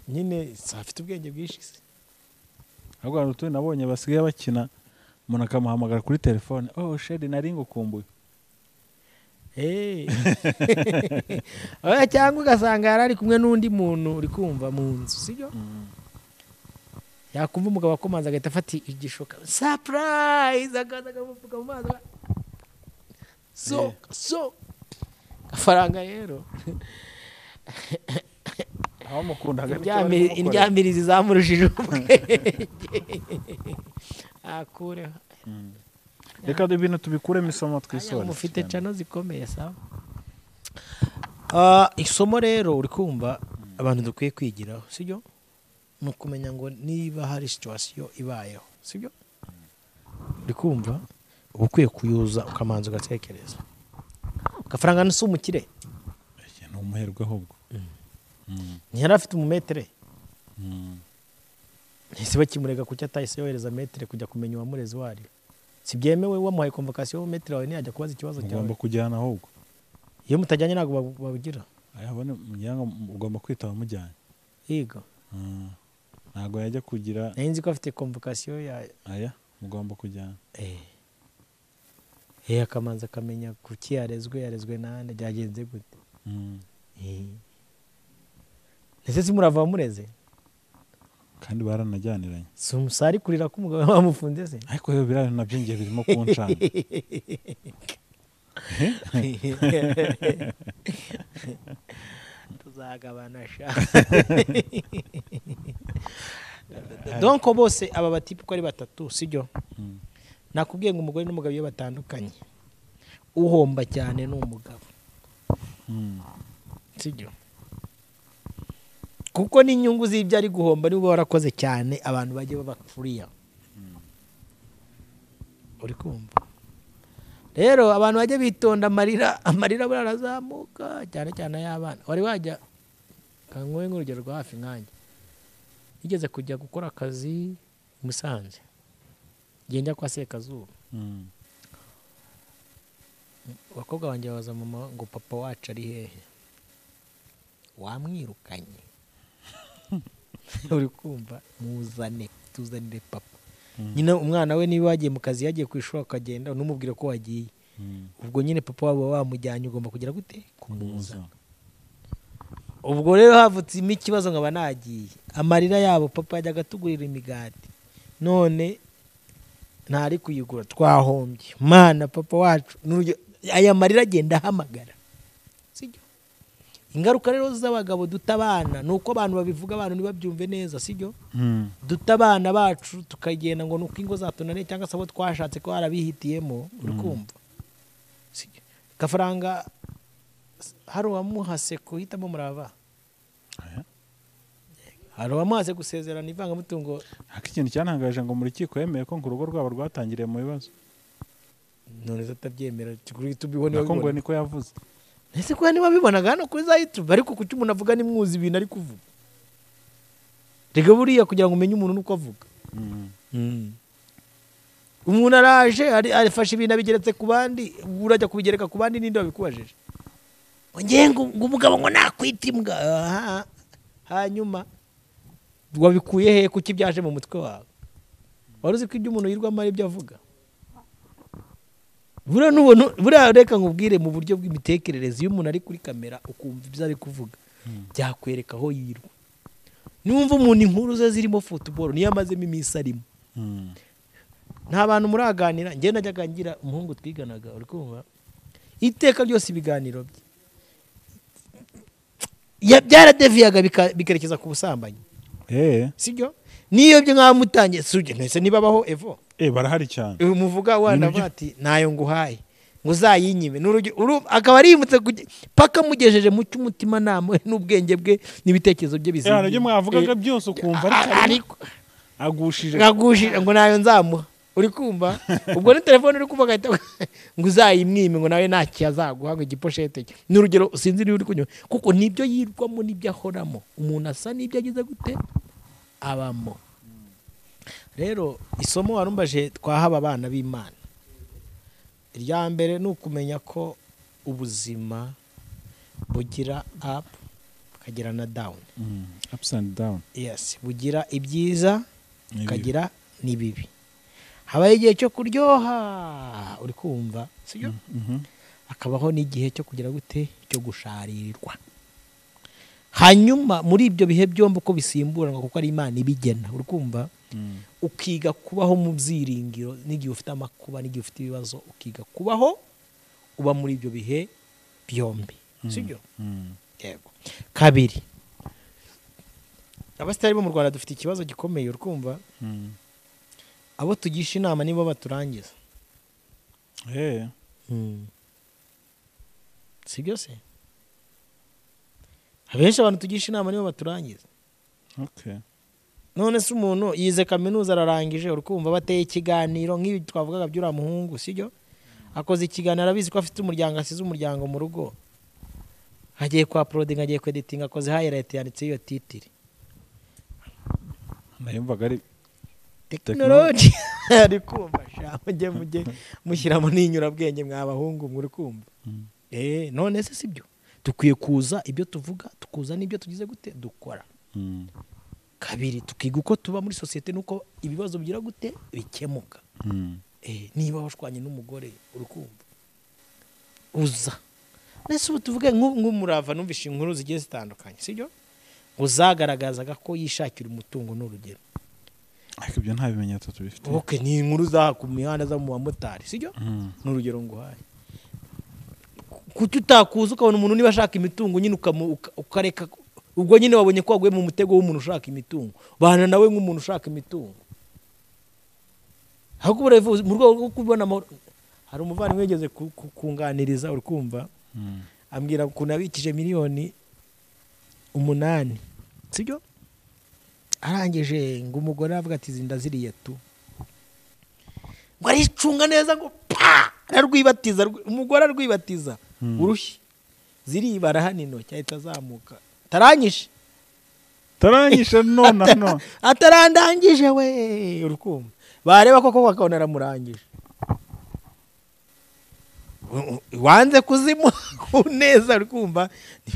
nyine, afite ubwenge bwinshi se. Ahubwo hari utundi nabonye basigaye bakina, umuntu akamuhamagara kuri telefone: "Oh chéri, nari ngukumbuye." Oya, cyangwa ugasanga yari ari kumwe n'undi muntu uri kumva mu nzu, sibyo? Yakumva umugabo akomanza agahita afata igishoka, surprise, akaza akamupfuka mu maso. So so Gafaranga rero Abamukunda hagati icyo bari kumukorera. Indyamirizi zamurushije ubwenge, akureho. Reka ibintu tubikuremo isomo, twisore. Mufite channel zikomeye. Sawa. Isomo rero uri kumva abantu dukwiye kwigiraho, sibyo, ni ukumenya ngo niba hari situation ibayeho, sibyo, uri kumva uba ukwiye kuyuza ukamanza ugatekereza. Gafaranga si umukire. Ni umuherwe ahubwo. Ntiyari afite umumaître? Ntise bakimurega kuki atahise yohereza maître kujya kumenya uwamureze uwo ari we? Si byemewe? Wamuhaye convocation, maître wawe ntiyajya kubaza ikibazo cyawe? Ugomba kujyana ahubwo. Iyo mutajyanye ntabwo babugira. Ayabone mujyana, ugomba kwitaba mujyanye. Yiga. Ntabwo yajya kugira. Nari nzi ko afite convocation ya Aya mugomba kujyana. Akamanza akamenya kuki yarezwe, yarezwe nande, byagenze gute. Ese si Murava wamureze? Kandi baranajyaniranye. Si umusari kurira ko umugabo bamufunze se? Ariko rero biriya nabyo ngiye birimo kuncanga. Tuzagabana sha. Donc bose aba batipe uko ari batatu, sibyo? Nakubwiye ngo umugore n'umugabo iyo batandukanye, uhomba cyane ni umugabo, sibyo? Kuko n'inyungu z'ibyo ari guhomba niba warakoze cyane, abantu bajye baba kuriya. Uri kumva rero, abantu bajye bitonda. Amarira, amarira buriya arazamuka cyane cyane ay'abana. Wari wajya kanguhe nk'urugero rwa hafi, nkanjye nigeze kujya gukora akazi i Musanze, ngenda kwa Sekazuba. Abakobwa banjye babaza mama ngo: "Papa wacu ari hehe? Wamwirukanye?" Uri kumva, muzane, tuzanire papa. Nyine umwana we niba wagiye mu kazi, yagiye ku ishuri akagenda, ntumubwire ko wagiye. Ubwo nyine papa wabo wamujyanye, ugomba kugira gute? Kumuzana. Ubwo rero havutsemo ikibazo, nkaba nagiye, amarira yabo: "Papa yajyaga atugurira imigati, none ntari kuyigura, twahombye. Mana, papa wacu." Aya marira agenda ahamagara, sibyo? Ingaruka rero z'abagabo duta abana ni uko abantu babivuga, abantu ntibabyumve neza, sibyo? Duta abana bacu tukagenda ngo ni uko ingo zatunaniye cyangwa se abo twashatse ko harabihitiyemo, uri kumva? Sibyo? Gafaranga hari uwamuhase guhitamo Murava? Aya. Hari uwamuhase gusezerana ivangamutungo? Ariko ikintu cyantangaje, ngo mu rukiko yemeye ko ngo urugo rwabo rwatangiriye mu bibazo. None se atabyemera kuri YouTube ho? Nako ngo Niba niko yavuze. Ese ko niba bibonaga hano kuri za YouTube, ariko kuki umuntu avuga nimwuzi ibintu ari kuvuga? Rega buriya kugira ngo umenye umuntu nuko avuga. Umuntu araje afashe ibintu abigeretse ku bandi, urajya kubigereka ku bandi, ninde wabikubajije? Ngo ngiye ngo umugabo ngo nakwita imbwa. Aha. Hanyuma wabikuye he? Kuki byaje mu mutwe wawe? Wari uzi ko ibyo umuntu yirwamo ari ibyo avuga? Buriya nubona, buriya reka nkubwire, mu buryo bw'imitekerereze, iyo umuntu ari kuri kamera ukumva ibyo ari kuvuga, byakwereka aho yirwa. Niwumva umuntu inkuru ze zirimo football, niyo amazemo iminsi arimo. Nta bantu muraganira. Njye najyaga ngira umuhungu twiganaga, uri kumva, iteka ryose ibiganiro bye byaradeviyaga bikerekeza ku busambanyi. Sibyo? Niyo byo mwamutangiye suje ntese nibabaho evo. Barahari cyane. Umuvuga wana ati nayo nguhaye ngo uzayinyime akaba arimutse paka mugejeje mu cy'umutima nama n'ubwenge bwe n'ibitekerezo bye bizima. Ibyo mwavugaga byose ukumva ariko agushije ngo nayo nzamuha. Uri kumva ubwo ni telefone uri kumva agahita ngo uzayimwime ngo nawe ntacyo azaguha ngo igiposhete cye. Ni urugero sinzi niba uri kunywa kuko nibyo yirwamo nibyo ahoramo. Umuntu asa n'ibyo agize gute abamo. Rero isomo warumbaje twahaba abana b'Imana. Irya mbere ni ukumenya ko ubuzima bugira up bukagira na down. Ups and down. Yes, bugira ibyiza bukagira n'ibibi. Habaye igihe cyo kuryoha uri kumva sibyo? Akabaho n'igihe cyo kugira gute cyo gusharirirwa. Hanyuma muri ibyo bihe byombi uko bisimburanwa kuko ari Imana ibigena uri kumva? Ukiga kubaho mu byiringiro n'igihe ufite amakuba n'igihe ufite ibibazo ukiga kubaho uba muri ibyo bihe byombi sibyo? Yego. Kabiri, abasitari bo mu Rwanda dufite ikibazo gikomeye uri kumva? Abo tugisha inama nibo baturangiza. Sibyo se? Abenshi abantu tugisha inama nibo baturangiza. None se umuntu yize kaminuza ararangije uri kumva bateye ikiganiro nk'ibi twavugaga by'ura muhungu sibyo? Akoze ikiganiro arabizi ko afite umuryango asize umuryango mu rugo. Agiye kwa uploading agiye ku editing akoze highlight yanditse iyo titre. Nayumvaga ari technology ari kumva sha mujye mujye mushyiramo n'inyurabwenge mwabahungu muri kumva. None se sibyo? Dukwiye kuza ibyo tuvuga tukuza n'ibyo tugize gute dukora. Kabiri, tukiga uko tuba muri societe nuko ibibazo bigira gute bikemuka. Niba washwanye n'umugore uri kumva uza nese ubu tuvuge nk'umurava numvishe inkuru zigiye zitandukanye sibyo? Uzagaragazaga ko yishakira umutungo n'urugero. Ariko ibyo nta bimenyetso tubifite. Okay, ni inkuru za ku mihanda za mu bamotari sibyo? N'urugero nguhaye. Kuki utakuza ukabona umuntu niba ashaka imitungo nyine ukareka ubwo nyine wabonye ko waguye mu mutego w'umuntu ushaka imitungo bana nawe nk'umuntu ushaka imitungo. Ahubwo mu rwego rwo kubona amahoro hari umuvandimwe wigeze kunganiriza uri kumva ambwira ukuntu abikije 8 miliyoni sibyo? Arangije ngo umugore avuga ati zinda ziriye tu ngo aricunga neza ngo pa ararwibatiza umugore arwibatiza urushyi ziribara hano intoki ahita azamuka taranyishe none atarandangije we urukumva bareba koko bakabona aramurangije. Wanze kuzimu neza uri kumva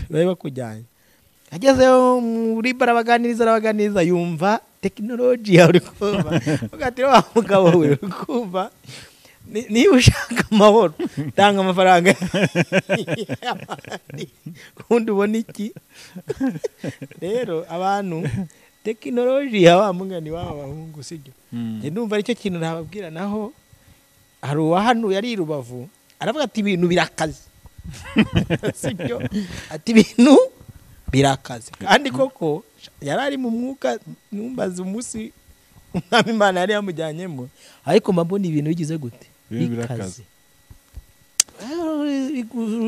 bari bakujyanye. Ageze muri barabaganiriza yumva technology uri kumva ugati wa mugabo we uri kumva niba ushaka amahoro tanga amafaranga ubundi ubona iki. Rero abantu tekinoloji ya mugani waba bahungu sibyo? Ndumva aricyo kintu nababwira. Naho hari uwahanu yari Rubavu aravuga ati ibintu birakaze sibyo? Ati ibintu birakaze kandi koko yari ari mu mwuka numbaza umunsi Umwami Imana yari yamujyanyemo ariko mbabona ibintu bigize gute bikaze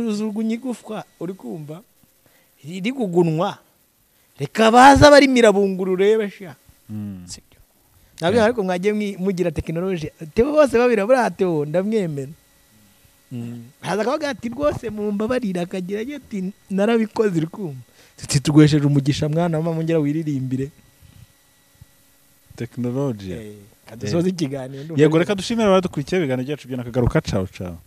uzugunya igufwa uri kumva riri kugunwa reka baza bari mirabunguru urebe sha sibyo? Nabyo ariko mwagiye mugira tekinoloji Theo bose babira buriya Theo ndamwemera. Haza akavuga ati rwose mumbabarira akagira ati narabikoze uri kumva tuti tugwesheje umugisha mwana mama mungera wiririmbire tekinoloji. Kadusoza ikiganiro. Yego, reka dushimire abadukurikiye ibiganiro byacu byo nakagaruka. Ciao ciao.